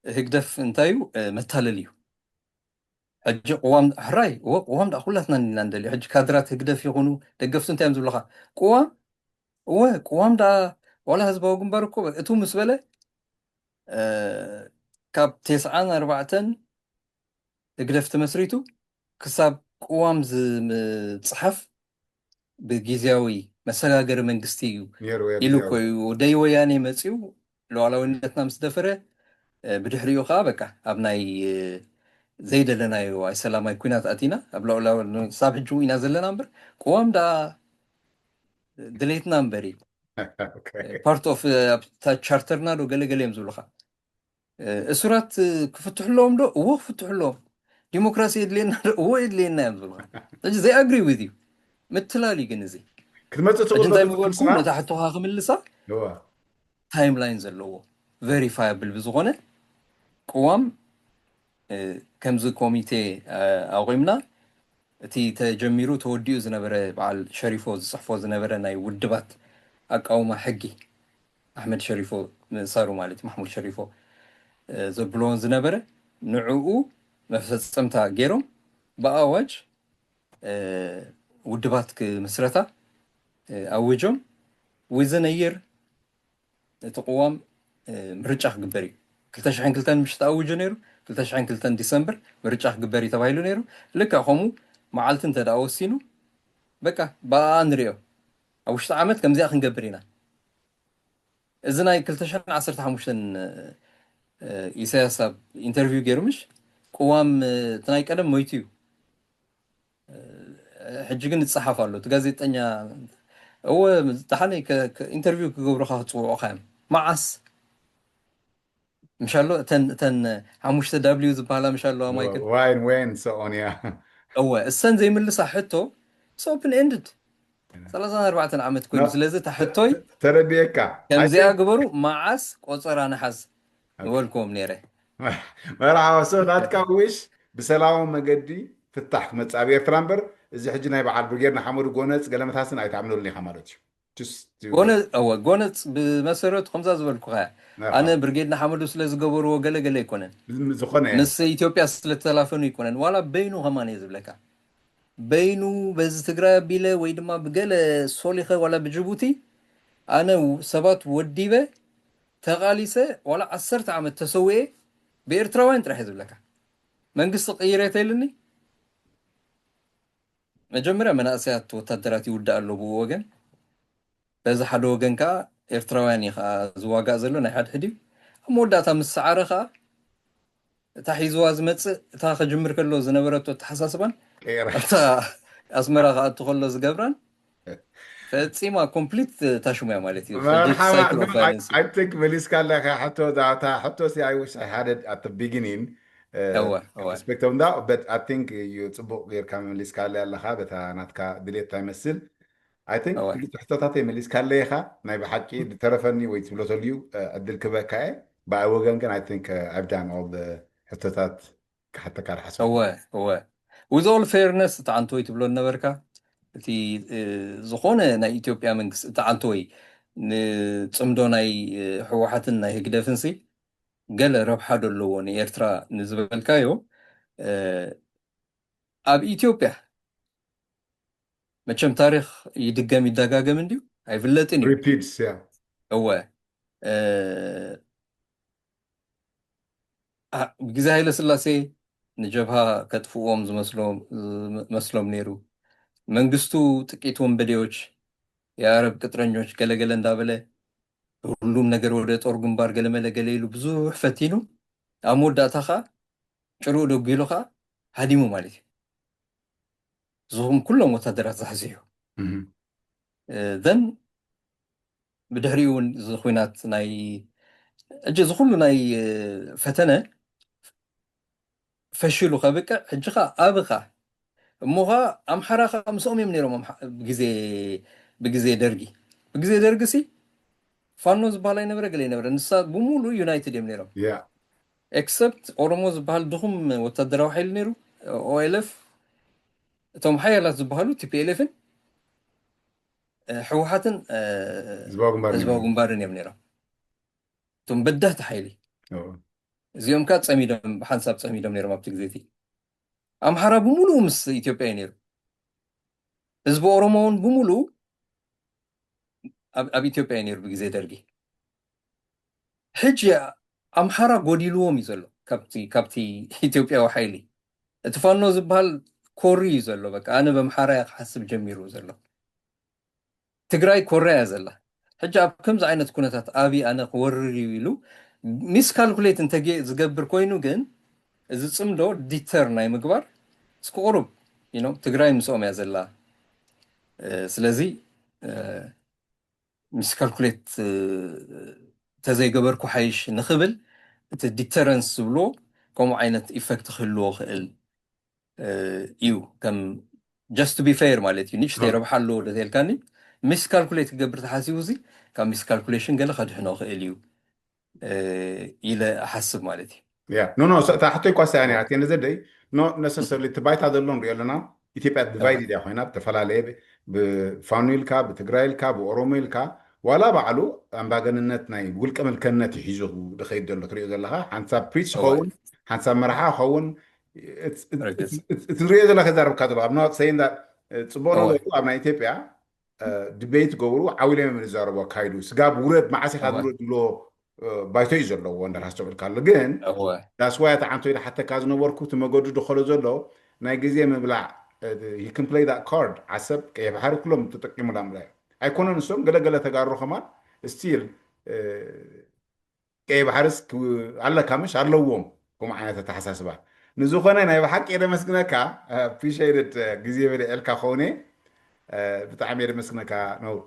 ህግደፍ እንታይ እዩ መታለል እዩ። ሕጂ ቅዋም ሕራይ እወ ቅዋም ዳ ኩላትና ኢና እንደልዮ። ሕጂ ካድራት ህግደፍ ይኹኑ ደገፍቱ እንታይ እዮም ዝብሉኻ? ቅዋም እወ ቅዋም ዳ ዋላ ህዝባዊ ግንባር እኮ እቱ ምስ በለ ካብ ቴስዓን ኣርባዕተን ህግደፍ ተመስሪቱ ክሳብ ቅዋም ዝምፅሓፍ ብጊዜያዊ መሰጋገሪ መንግስቲ እዩ ኢሉ እኮ እዩ። ደይ ወያኔ መፅኡ ሉዓላዊነትና ምስ ደፈረ ብድሕሪኡ ከዓ በቃ ኣብ ናይ ዘይደለናዮ ኣይሰላማይ ኩናት ኣቲና ኣብ ሉዓላዊ ሳብ ሕጂ ኢና ዘለና እምበር ቅዋም ዳ ድሌትና እምበር እዩ። ፓርት ኦፍ ቻርተርና ዶ ገለገለ እዮም ዝብሉካ። እሱራት ክፍትሑ ኣለዎም ዶ? እዎ ክፍትሑ ኣለዎም። ዲሞክራሲ የድልየና ዶ? እዎ የድልየና እዮም ዝብሉ። ሕጂ they agree with you። ምትላል እዩ ግን እዚ ክትመፅእ ትኽእል እንታይ ምበልኩ ነታ ሕቶኻ ክምልሳ ታይም ላይን ዘለዎ ቨሪፋያብል ብዝኾነ ቅዋም ከምዚ ኮሚቴ ኣቑምና እቲ ተጀሚሩ ተወዲኡ ዝነበረ በዓል ሸሪፎ ዝፅሕፎ ዝነበረ ናይ ውድባት ኣቃውማ ሕጊ ኣሕመድ ሸሪፎ ምእሳሩ ማለት እዩ፣ ማሕሙድ ሸሪፎ ዘብልዎን ዝነበረ ንዕኡ መፈፀምታ ገይሮም ብኣዋጅ ውድባት ክምስረታ ኣውጆም። ዊዝን የር እቲ ቅዋም ምርጫ ክግበር እዩ። ክልተ ሽሕን ክልተን ምሽ ተኣውጁ ነይሩ። ክልተ ሽሕን ክልተን ዲሰምበር ምርጫ ክግበር እዩ ተባሂሉ ነይሩ። ልክዕ ከምኡ መዓልቲ እንተ ደኣ ወሲኑ በቃ ብኣ ንሪኦ። ኣብ ውሽጢ ዓመት ከምዚኣ ክንገብር ኢና። እዚ ናይ ክልተ ሽሕን ዓሰርተ ሓሙሽተን ኢሳያስ ኣብ ኢንተርቪው ገይሩ ምሽ ቅዋም እቲ ናይ ቀደም ሞይቱ እዩ። ሕጂ ግን ይፀሓፍ ኣሎ። እቲ ጋዜጠኛ እወ ደሓነይ ኢንተርቪው ክገብሩካ ክፅውዑካ እዮም። መዓስ ምሻሎ እተን ሓሙሽተ ዳብሊው ዝበሃላ ምሻለዋ ማይክል ዋይን ወይን ሰኦንያ እወ እሰን ዘይምልሳ ሕቶ ኦፕን ኤንድድ ሰላሳን ኣርባዕተን ዓመት ኮይኑ ስለዚ እታ ሕቶይ ተረድኤካ ከምዚኣ ግበሩ። መዓስ ቆፀራ ንሓዝ ዝበልክዎም ነይረ። መርሓባ። ሶ ናትካ ዊሽ ብሰላማዊ መገዲ ፍታሕ ክመፅእ ኣብ ኤርትራ እምበር እዚ ሕጂ ናይ በዓል ብርጌድ ንሓመዱ ጎነፅ ገለመታስን ኣይትኣምነሉን ኢኻ ማለት እዩ። ጎነ እወ ጎነፅ ብመሰረቱ ከምዛ ዝበልኩኻ እያ። ኣነ ብርጌድ ንሓመዱ ስለ ዝገበርዎ ገለገለ ኣይኮነን። ዝኾነ ምስ ኢትዮጵያ ስለተላፈኑ ኣይኮነን። ዋላ በይኑ ከማን እየ ዝብለካ በይኑ በዚ ትግራይ ኣቢለ ወይ ድማ ብገለ ሶሊኸ ዋላ ብጅቡቲ ኣነ ሰባት ወዲበ ተቓሊሰ ዋላ ዓሰርተ ዓመት ተሰዊኤ ብኤርትራውያን ጥራሕ እየ ዝብለካ። መንግስቲ ቅይር እየ ተይልኒ መጀመርያ መናእሰያት ወታደራት ይውዳእ ኣሎ ብኡ ወገን፣ በዚ ሓደ ወገን ከዓ ኤርትራውያን እዩ ከዓ ዝዋጋእ ዘሎ ናይ ሓድሕድ እዩ። ኣብ መወዳእታ ምስ ሰዓረ ከዓ እታ ሒዝዋ ዝመፅእ እታ ከጅምር ከሎ ዝነበረቶ ኣተሓሳስባን ቀይራ ኣብታ ኣስመራ ክኣቱ ከሎ ዝገብራን ፈፂማ ኮምፕሊት ታሽሙያ ማለት እዩ። መርሓባ ሳይክል no, ኦፍ I, ቫይለንስ I think መሊስካለካ ሕቶ ዳታ ሕቶ ሲ I wish I had it at the beginning እወ እወ respect them that but I think you ፅቡቅ ጌርካ መሊስካለ ኣለካ በታ ናትካ ድሌት ይመስል I think እወ ክልተ ሕቶታተይ መሊስካለ ኢኻ ናይ ብሓቂ ዝተረፈኒ ወይ ትብሎ ተልዩ ዕድል ክበካ እየ ብኣይ ወገን ግን I think I've done all the ሕቶታት ክሓተካ ርሓሰ እወ እወ with all fairness እቲ ዓንተወይ ትብሎ ነበርካ እቲ እ፣ ዝኾነ ናይ ኢትዮጵያ መንግስቲ እቲ ዓንተወይ ንፅምዶ ናይ እ፣ ህወሓትን ናይ ህግደፍን ሲ ገለ ረብሓ ዶ ኣለዎ ንኤርትራ ንዝበልካዮ እ፣ ኣብ ኢትዮጵያ መቸም ታሪክ ይድገም ይደጋገም እንድዩ ኣይፍለጥን እዩ repeats yeah እወ እ፣ አ- ብግዜ ሃይለ ስላሴ ንጀብሃ ከጥፍዎም ዝመስሎም ዝመስሎም ነይሩ መንግስቱ ጥቂት ወንበዴዎች የአረብ ቅጥረኞች ገለገለ እንዳበለ ሁሉም ነገር ወደ ጦር ግንባር ገለመለ ገለ ኢሉ ብዙሕ ፈቲኑ ኣብ መወዳእታ ከዓ ጭርኡ ደጉ ኢሉ ከዓ ሃዲሙ ማለት እዩ እዚኹም ኩሎም ወታደራት ዝሕዝሑ Mhm. then ብድሕሪኡ እውን እዚ ኩናት ናይ እጂ እዚ ኩሉ ናይ ፈተነ ፈሽሉ ከብቅዕ ሕጂ ኸ ኣብኻ እሞ ኸ ኣምሓራ ኸ ምስኦም እዮም ነይሮም ኣምሓ- ብግዜ ብግዜ ደርጊ ብግዜ ደርጊ ሲ ፋኖ ዝበሃል ኣይነበረ ገለ ይነበረ ንሳ ብሙሉ ዩናይትድ እዮም ነይሮም yeah ኤክሰፕት ኦሮሞ ዝበሃል ድኹም ወታደራዊ ሓይሊ ነይሩ ኦኤልኤፍ እቶም ሓያላት ዝበሃሉ ቲፒኤልኤፍን ህወሓትን ህዝባዊ ግንባር ህዝባዊ ነይሩ። ግንባርን እዮም ነይሮም እቶም በዳህቲ ሓይሊ ኦ፣ እዚኦም ከዓ ፀሚዶም ብሓንሳብ ፀሚዶም ነይሮም ኣብቲ ግዜ እቲ ኣምሓራ ብምሉኡ ምስ ኢትዮጵያ እዩ ነይሩ ህዝቢ ኦሮሞ እውን ብምሉኡ ኣብ ኣብ ኢትዮጵያ እዩ ነይሩ ብግዜ ደርጊ ሕጂ ኣምሓራ ጎዲልዎም እዩ ዘሎ ካብቲ ካብቲ ኢትዮጵያዊ ሓይሊ እቲ ፋኖ ዝበሃል ኮሪ እዩ ዘሎ በቃ ኣነ በምሓራ እየ ክሓስብ ጀሚሩ ዘሎ ትግራይ ኮርያ እያ ዘላ ሕጂ ኣብ ከምዚ ዓይነት ኩነታት ኣብይ ኣነ ክወርር እዩ ኢሉ ሚስ ካልኩሌት እንተ ዝገብር ኮይኑ ግን እዚ ፅምዶ ዲተር ናይ ምግባር እስኪ ቁሩብ you know ትግራይ ምስኦም እያ ዘላ ስለዚ ሚስ ካልኩሌት ተዘይገበርኩ ሓይሽ ንኽብል እቲ ዲተረንስ ዝብልዎ ከምኡ ዓይነት ኢፈክት ክህልዎ ክእል እዩ ከም just to be fair ማለት እዩ ንእሽተይ ረብሓ ኣለዎ ዶ ተልካኒ ሚስ ካልኩሌት ክገብር ተሓሲቡ እዚ ካብ ሚስ ካልኩሌሽን ገለ ከድሕኖ ክእል እዩ ኢለ እሓስብ ማለት እዩ yeah no no እታ ሕቶይ ኳሳ እያ ነይራ at the end of the day not necessarily እቲ ባይታ ዘሎ ንሪኦ ኣለና ኢትዮጵያ ዲቫይድድ እያ ኮይና ብተፈላለየ ብፋኖ ኢልካ ብትግራይ ኢልካ ብኦሮሞ ኢልካ ዋላ ባዕሉ ኣምባገንነት ናይ ውልቀ ምልከነት እዩ ሒዙ ዝኸይድ ዘሎ ትሪኦ ዘለካ ሓንሳብ ፕሪንስ ይኸውን ሓንሳብ መርሓ ይኸውን እቲ ንሪኦ ዘለካ ዘረብካ ዘሎ ኣብ not saying that ፅቡቅ ነገሩ ኣብ ናይ ኢትዮጵያ ዲቤት ገብሩ ዓው ኢሎም እዮም ዝዛረቡ ኣካይዱ ስጋብ ውረድ መዓስ ኢካ ዝውረድ ዝብሎ ባይቶ እዩ ዘለዎ እንዳር ኣስተውዕልካ ኣሎ ግን that's why ኣቲ ዓንቶ ኢለ ሓተካ ዝነበርኩ እቲ መገዱ ድኸሎ ዘሎ ናይ ግዜ ምብላዕ he can play that card ዓሰብ ቀይሕ ባሕሪ ኩሎም ተጠቂሙላ ምላ ኣይኮነን እሶም ገለገለ ተጋሩ ከማን still ቀይ ባሕርስ ኣለካ ምሽ ኣለዎም ከምኡ ዓይነት ኣተሓሳስባ ንዝኾነ ናይ ብሓቂ የደመስግነካ appreciated ግዜ በለ ኤልካ ከውነ ብጣዕሚ የደመስግነካ ነውር